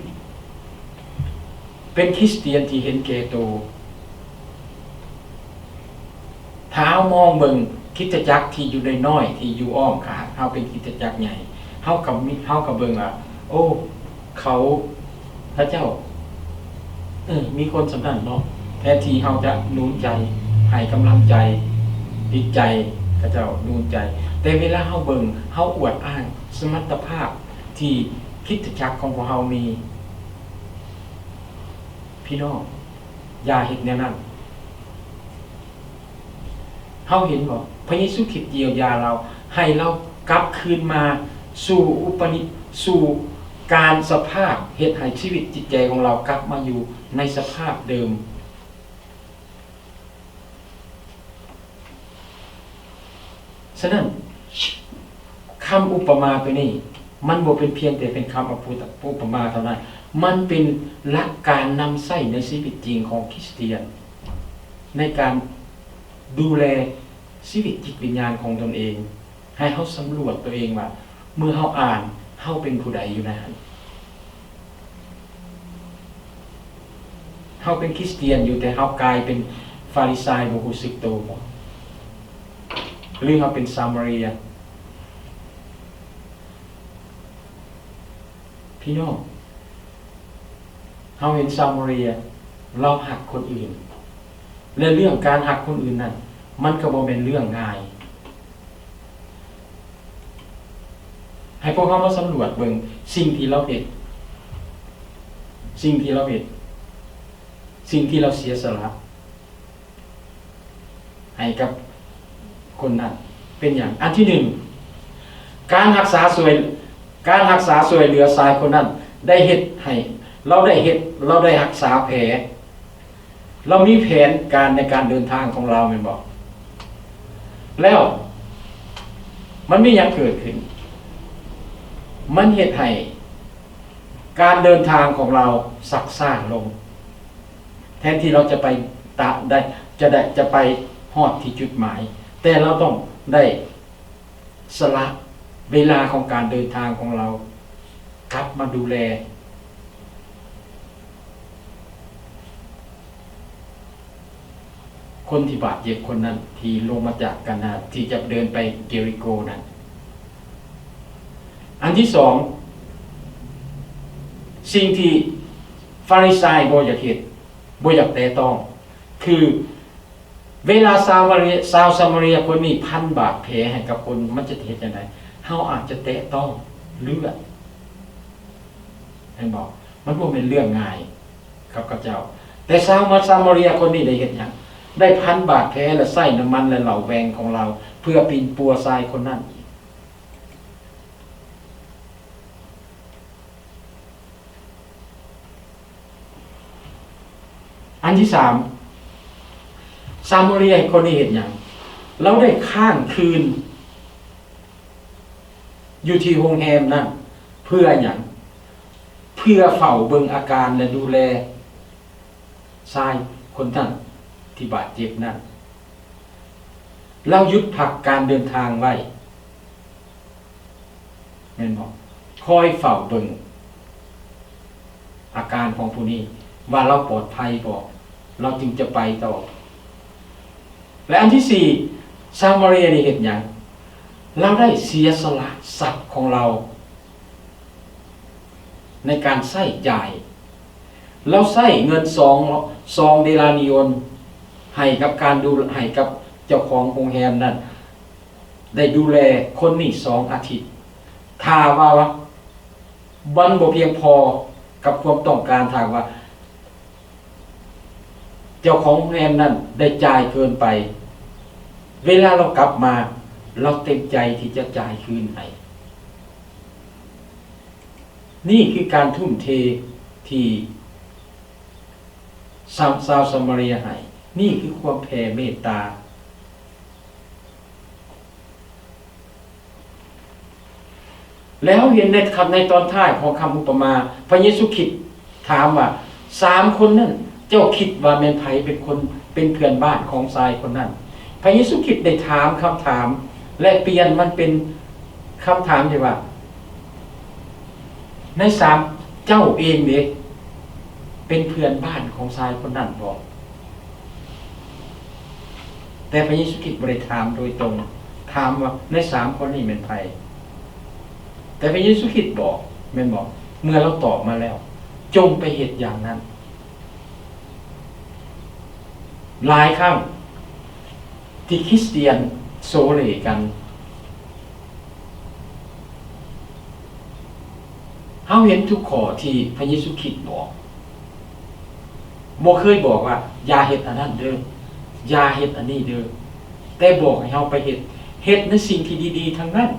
ເປັນຄຣິສຕຽນທີ່ເຫັນແກ່ໂຕ. ຖ້າເຮົາມອງເບິ່ງຄຣິສຕະຈັກທີ່ຢູ່ນ້ອຍໆ ທີ່ຢູ່ອ້ອມຂ້າງ, ເຮົາເປັນຄຣິສຕະຈັກໃຫຍ່, ເຮົາກໍມີ ເຮົາກໍເບິ່ງວ່າ ໂອ້ ເຂົາ ເຂົາເຈົ້າ ເອີ ມີຄົນສ່ຳນັ້ນເນາະ, ແທນທີ່ເຮົາຈະໜູນໃຈ, ໃຫ້ກຳລັງໃຈ, ຈິດໃຈ ເຂົາເຈົ້າໜູນໃຈ. ແຕ່ເວລາເຮົາເບິ່ງ, ເຮົາອວດອ້າງສະມັດຕະພາບທີ່ຄຣິສຕະຈັກຂອງພວກເຮົາມີ. ພີ່ນ້ອງ ຢ່າເຮັດແນວນັ້ນ. ເຮົາເຫັນບໍ່? ພະເຢຊູຄຣິດຢ້ຽວຢາລາວ, ໃຫ້ລາວກັບຄືນມາສູ່ອຸປະນິ ສູ່ການສະພາບ, ເຮັດໃຫ້ຊີວິດຈິດໃຈຂອງລາວກັບມາຢູ່ໃນສະພາບເດີມ. ສະນັ້ນ ຄຳອຸປະມາໂຕນີ້ ມັນບໍ່ເປັນພຽງແຕ່ເປັນຄຳອຸປະ ອຸປະມາເທົ່ານັ້ນ, ມັນເປັນຫຼັກການນຳໃຊ້ໃນຊີວິດຈິງຂອງຄຣິສຕຽນ ໃນການດູແລຊີວິດຈິດວິນຍານຂອງຕົນເອງ. ໃຫ້ເຮົາສຳຫຼວດຕົວເອງວ່າ ເມື່ອເຮົາອ່ານ ເຮົາເປັນຜູ້ໃດຢູ່ໃນຫັ້ນ? ເຮົາເປັນຄຣິສຕຽນຢູ່ ແຕ່ເຮົາກາຍເປັນຟາຣິຊາຍບໍ່ຮູ້ສຶກໂຕບໍ? ຫຼືເຮົາເປັນຊາມາເຣຍ? ພີ່ນ້ອງ, ເຮົາເຫັນຊາມາເຣຍລາວຮັກຄົນອື່ນ ແລະ ເລື່ອງການຮັກຄົນອື່ນນັ້ນ ມັນກໍບໍ່ແມ່ນເລື່ອງງ່າຍ. ໃຫ້ພວກເຮົາມາສຳຫຼວດເບິ່ງສິ່ງທີ່ລາວເຮັດ, ສິ່ງທີ່ລາວເຮັດ, ສິ່ງທີ່ລາວເສຍສະຫຼະ ໃຫ້ກັບຄົນນັ້ນເປັນຫຍັງ? ອັນທີໜຶ່ງ, ການຮັກສາຊ່ວຍ, ການຮັກສາຊ່ວຍເຫຼືອຊາຍຄົນນັ້ນໄດ້ເຮັດໃຫ້ລາວໄດ້ເຮັດ, ລາວໄດ້ຮັກສາແຜ, ລາວມີແຜນການໃນການເດີນທາງຂອງລາວແມ່ນບໍ່? ແລ້ວມັນມີຫຍັງເກີດຂຶ້ນ? ມັນເຮັດໃຫ້ ການເດີນທາງຂອງລາວຊັກຊ້າລົງ, ແທນທີ່ລາວຈະໄປຕະໄດ້ ຈະໄດ້ ຈະໄປຮອດທີ່ຈຸດໝາຍ, ແຕ່ລາວຕ້ອງໄດ້ສະຫຼະເວລາຂອງການເດີນທາງຂອງລາວກັບມາດູແລ ຄົນທີ່ບາດເຈັບຄົນນັ້ນ ທີ່ລົງມາຈາກກັນນາ ທີ່ຈະເດີນໄປເຢລິໂກນັ້ນ. ອັນທີສອງ, ສິ່ງທີ່ຟາຣິໄຊບໍ່ຢາກເຮັດ, ບໍ່ຢາກແຕະຕ້ອງ, ຄືເວລາຊາວມາເຣຍ, ຊາວຊາມາເຣຍຄົນນີ້ພັນບາດແຜໃຫ້ກັບຄົນ, ມັນຈະເຮັດຈັ່ງໃດ? ເຮົາອາດຈະແຕະຕ້ອງເລືອດ, ແມ່ນບໍ່? ມັນບໍ່ແມ່ນເລື່ອງງ່າຍ. ຂ້າພະເຈົ້າ. ແຕ່ຊາວມາຊາມາເຣຍຄົນນີ້ໄດ້ເຮັດຫຍັງ? ໄດ້ພັນບາດແຜ ແລະ ໃຊ້ນ້ຳມັນ ແລະ ເຫຼົ້າແວງຂອງລາວ ເພື່ອປິ່ນປົວຊາຍຄົນນັ້ນ. ອັນທີສາມ, ຊາມາເຣຍຄົນນີ້ເຮັດຫຍັງ? ລາວໄດ້ຄ້າງຄືນຢູ່ທີ່ໂຮງແຮມນັ້ນ ເພື່ອຫຍັງ? ເພື່ອເຝົ້າເບິ່ງອາການ ແລະ ດູແລຊາຍຄົນນັ້ນທີ່ບາດເຈັບນັ້ນ. ລາວຢຸດພັກການເດີນທາງໄວ້ ແມ່ນບໍ່? ຄອຍເຝົ້າເບິ່ງອາການຂອງຜູ້ນີ້ ວ່າລາວປອດໄພບໍ່? ລາວຈຶ່ງຈະໄປຕໍ່. ແລະ ອັນທີສີ່, ຊາມາເຣຍນີ້ເຮັດຫຍັງ? ລາວໄດ້ເສຍສະຫຼະຊັບຂອງລາວ ໃນການໃຊ້ຈ່າຍ. ລາວໃຊ້ເງິນສອງ, ສອງເດລານີໂອນ ໃຫ້ກັບການດູ, ໃຫ້ກັບເຈົ້າຂອງໂຮງແຮມນັ້ນ ໄດ້ດູແລຄົນນີ້ສອງອາທິດ. ຖ້າວ່າມັນບໍ່ພຽງພໍກັບຄວາມຕ້ອງການ, ຖ້າວ່າ ເຈົ້າຂອງໂຮງແຮມນັ້ນໄດ້ຈ່າຍເກີນໄປ, ເວລາລາວກັບມາ, ລາວເຕັມໃຈທີ່ຈະຈ່າຍຄືນໃຫ້. ນີ້ຄືການທຸ່ມເທທີ່ຊາວ, ຊາວຊາມາເຣຍໃຫ້. ນີ້ຄືຄວາມແຜ່ເມດຕາ. ແລ້ວເຮົາເຫັນໃນ, ໃນຕອນທ້າຍຂອງຄຳອຸປະມາ, ພະເຢຊູຄຣິດຖາມວ່າ, ສາມຄົນນັ້ນ ເຈົ້າຄິດວ່າແມ່ນໃຜເປັນຄົນ, ເປັນເພື່ອນບ້ານຂອງຊາຍຄົນນັ້ນ? ພະເຢຊູຄຣິດໄດ້ຖາມຄຳຖາມ ແລະ ປ່ຽນມັນເປັນຄຳຖາມທີ່ວ່າ, ໃນສາມເຈົ້າເອງເດ ເປັນເພື່ອນບ້ານຂອງຊາຍຄົນນັ້ນບໍ? ແຕ່ພະເຢຊູຄຣິດບໍ່ໄດ້ຖາມໂດຍຕົງ, ຖາມວ່າໃນສາມຄົນນີ້ແມ່ນໃຜ? ແຕ່ພະເຢຊູຄຣິດບອກ, ແມ່ນບໍ່? ເມື່ອລາວຕອບມາແລ້ວ, ຈົ່ງໄປເຮັດຢ່າງນັ້ນ. ຫຼາຍຄັ້ງ ທີ່ຄຣິສຕຽນໂສເຫຼກັນ, ເຮົາເຫັນທຸກຂໍ້ທີ່ພະເຢຊູຄຣິດບອກ, ບໍ່ເຄີຍບອກວ່າ ຢ່າເຮັດອັນນັ້ນເດີ້, ຢ່າເຮັດອັນນີ້ເດີ້, ແຕ່ບອກໃຫ້ເຮົາໄປເຮັດ, ເຮັດໃນສິ່ງທີ່ດີໆທັງນັ້ນ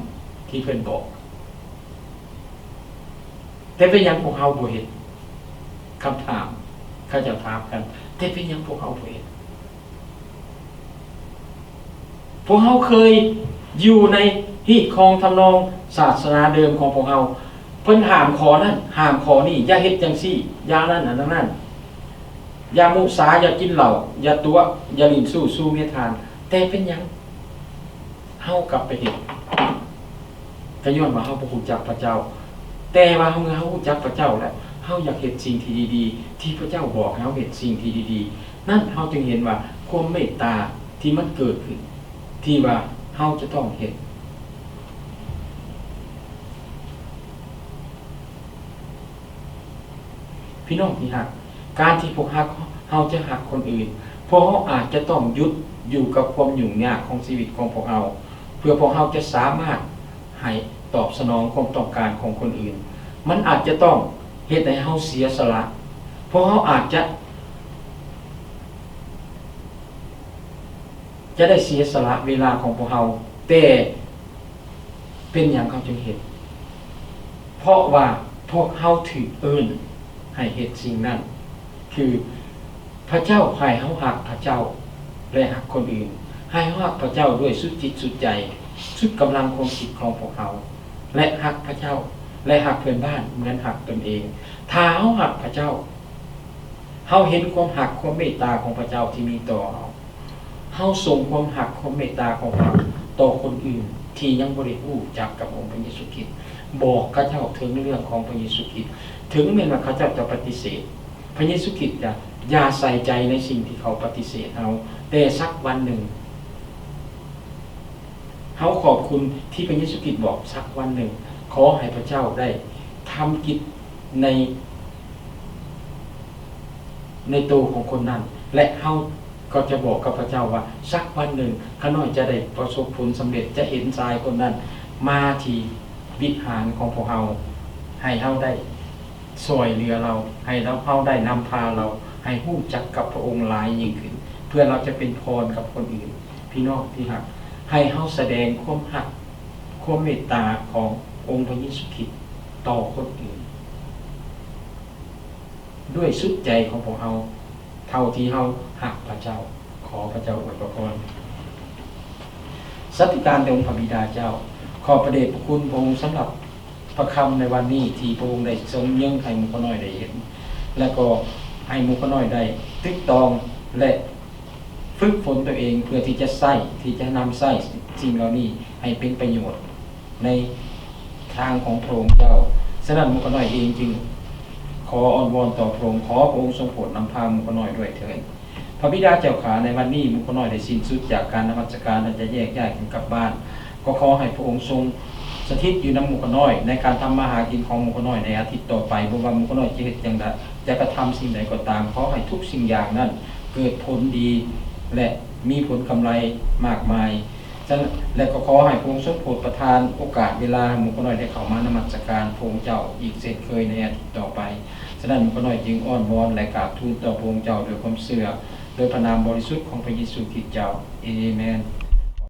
ທີ່ເພິ່ນບອກ. ແຕ່ເປັນຫຍັງພວກເຮົາບໍ່ເຮັດ? ຄຳຖາມເຂົາເຈົ້າຖາມກັນ, ແຕ່ເປັນຫຍັງພວກເຮົາບໍ່ເຮັດ? ພວກເຮົາເຄີຍຢູ່ໃນຮີດຄອງທຳນອງສາສະໜາເດີມຂອງພວກເຮົາ, ເພິ່ນຫ້າມຂໍ້ນັ້ນ, ຫ້າມຂໍ້ນີ້, ຢ່າເຮັດຈັ່ງຊີ້, ຢ່ານັ້ນ, ອັນນັ້ນ, ຢ່າມຸສາ, ຢ່າກິນເຫຼົ້າ, ຢ່າຕົວະ, ຢ່າຫຼິ້ນຊູ້, ຊູ່ເມທານ, ແຕ່ເປັນຫຍັງ? ເຮົາກັບໄປເຮັດ, ກໍຍ້ອນວ່າເຮົາບໍ່ຮູ້ຈັກພະເຈົ້າ. ແຕ່ວ່າເມື່ອເຮົາຮູ້ຈັກພະເຈົ້າແລ້ວ, ເຮົາຢາກເຮັດສິ່ງທີ່ດີໆ, ທີ່ພະເຈົ້າບອກໃຫ້ເຮົາເຮັດສິ່ງທີ່ດີໆ, ນັ້ນເຮົາຈຶ່ງເຫັນວ່າຄວາມເມດຕາທີ່ມັນເກີດຂຶ້ນ, ທີ່ວ່າເຮົາຈະຕ້ອງເຮັດ. ພີ່ນ້ອງທີ່ຮັກ, ການທີ່ພວກເຮົາ ເຮົາຈະຮັກຄົນອື່ນ, ພວກເຮົາອາດຈະຕ້ອງຢຸດຢູ່ກັບຄວາມຫຍຸ້ງຍາກຂອງຊີວິດຂອງພວກເຮົາ ເພື່ອພວກເຮົາຈະສາມາດໃຫ້ຕອບສະໜອງຄວາມຕ້ອງການຂອງຄົນອື່ນ. ມັນອາດຈະຕ້ອງເຮັດໃຫ້ເຮົາເສຍສະຫຼະ. ພວກເຮົາອາດຈະ ຈະໄດ້ເສຍສະຫຼະເວລາຂອງພວກເຮົາ, ແຕ່ເປັນຫຍັງເຂົາຈຶ່ງເຮັດ? ເພາະວ່າພວກເຮົາຖືກເອີ້ນໃຫ້ເຮັດສິ່ງນັ້ນ, ຄືພະເຈົ້າໃຫ້ເຮົາຮັກພະເຈົ້າ ແລະ ຮັກຄົນອື່ນ, ໃຫ້ເຮົາຮັກພະເຈົ້າດ້ວຍສຸດຈິດສຸດໃຈ, ສຸດກຳລັງຄວາມຄິດຂອງພວກເຮົາ, ແລະ ຮັກພະເຈົ້າ ແລະ ຮັກເພື່ອນບ້ານເໝືອນຮັກຕົນເອງ. ຖ້າເຮົາຮັກພະເຈົ້າ, ເຮົາເຫັນຄວາມຮັກ, ຄວາມເມດຕາຂອງພະເຈົ້າທີ່ມີຕໍ່ເຮົາ. ເຮົາສົ່ງຄວາມຮັກ, ຄວາມເມດຕາຂອງເຮົາຕໍ່ຄົນອື່ນທີ່ຍັງບໍ່ໄດ້ຮູ້ຈັກກັບອົງພະເຢຊູຄຣິດ. ບອກເຂົາເຈົ້າເຖິງເລື່ອງຂອງພະເຢຊູຄຣິດ. ເຖິງແມ່ນວ່າເຂົາເຈົ້າຈະປະຕິເສດ, ພະເຢຊູຄຣິດຈະຢ່າໃສ່ໃຈໃນສິ່ງທີ່ເຂົາປະຕິເສດເຮົາ, ແຕ່ສັກວັນໜຶ່ງ ເຮົາຂອບຄຸນທີ່ພະເຢຊູຄຣິດບອກ, ສັກວັນໜຶ່ງ ຂໍໃຫ້ພະເຈົ້າໄດ້ທຳກິດໃນ ໃນໂຕຂອງຄົນນັ້ນ ແລະ ເຮົາກໍຈະບອກກັບພະເຈົ້າວ່າ ສັກວັນໜຶ່ງ ຂ້ານ້ອຍຈະໄດ້ປະສົບຜົນສຳເລັດ, ຈະເຫັນຊາຍຄົນນັ້ນມາທີ່ວິຫານຂອງພວກເຮົາ, ໃຫ້ເຮົາໄດ້ຊ່ວຍເຫຼືອລາວ, ໃຫ້ລາວ, ເຮົາໄດ້ນຳພາລາວໃຫ້ຮູ້ຈັກກັບພະອົງຫຼາຍຍິ່ງຂຶ້ນ, ເພື່ອລາວຈະເປັນພອນກັບຄົນອື່ນ. ພີ່ນ້ອງທີ່ຮັກ, ໃຫ້ເຮົາສະແດງຄວາມຮັກ, ຄວາມເມດຕາຂອງອົງພະເຢຊູຄຣິດຕໍ່ຄົນອື່ນ ດ້ວຍສຸດໃຈຂອງພວກເຮົາ, ເທົ່າທີ່ເຮົາຮັກພະເຈົ້າ. ຂໍພະເຈົ້າອວຍພະພອນ. ສາທຸການແດ່ອົງພະບິດາເຈົ້າ, ຂອບພະເດດພະຄຸນພະອົງສຳລັບພະຄຳໃນວັນນີ້ ທີ່ພະອົງໄດ້ຊົງເຍີ້ງໃຫ້ໝູ່ຂ້ານ້ອຍໄດ້ເຫັນ ແລະ ກໍໃຫ້ໝູ່ຂ້ານ້ອຍໄດ້ຕຶກຕອງ ແລະ ຝຶກຝົນຕົວເອງ ເພື່ອທີ່ຈະໃຊ້, ທີ່ຈະນຳໃຊ້ສິ່ງເຫຼົ່ານີ້ໃຫ້ເປັນປະໂຫຍດ ໃນທາງຂອງພະອົງເຈົ້າ. ສະນັ້ນ ໝູ່ຂ້ານ້ອຍເອງຈຶ່ງຂໍອ້ອນວອນຕໍ່ພະອົງ, ຂໍພະອົງຊົງໂປດນຳພາໝູ່ຂ້ານ້ອຍດ້ວຍເທີ້ນ. ພະບິດາເຈົ້າຂ້າ, ໃນວັນນີ້ໝູ່ຂ້ານ້ອຍໄດ້ສິ້ນສຸດຈາກການນະມັດສະການ ແລະ ຈະແຍກຍ້າຍກັນກັບບ້ານ, ກໍຂໍໃຫ້ພະອົງຊົງສະຖິດຢູ່ນຳໝູ່ຂ້ານ້ອຍ ໃນການທຳມາຫາກິນຂອງໝູ່ຂ້ານ້ອຍໃນອາທິດຕໍ່ໄປ. ບໍ່ວ່າໝູ່ຂ້ານ້ອຍຈະເຮັດຈັ່ງໃດ, ຈະກະທຳສິ່ງໃດກໍຕາມ, ຂໍໃຫ້ທຸກສິ່ງຢ່າງນັ້ນເກີດຜົນດີ ແລະ ມີຜົນກຳໄລມາກມາຍ. ສະນັ້ນ ແລະ ກໍຂໍໃຫ້ພະອົງຊົງໂປດປະທານໂອກາດເວລາໃຫ້ໝູ່ຂ້ານ້ອຍໄດ້ເຂົ້າມານະມັດສະການພະອົງເຈົ້າອີກເຊັ່ນເຄີຍໃນອາທິດຕໍ່ໄປ. ສະນັ້ນ ໝູ່ຂ້ານ້ອຍຈຶ່ງອ້ອນວອນ ແລະ ກາບທູນຕໍ່ພະອົງເຈົ້າດ້ວຍຄວາມເຊື່ອ ໂດຍພະນາມບໍລິສຸດຂອງພະເຢຊູຄຣິດເຈົ້າ. ເອເມນ.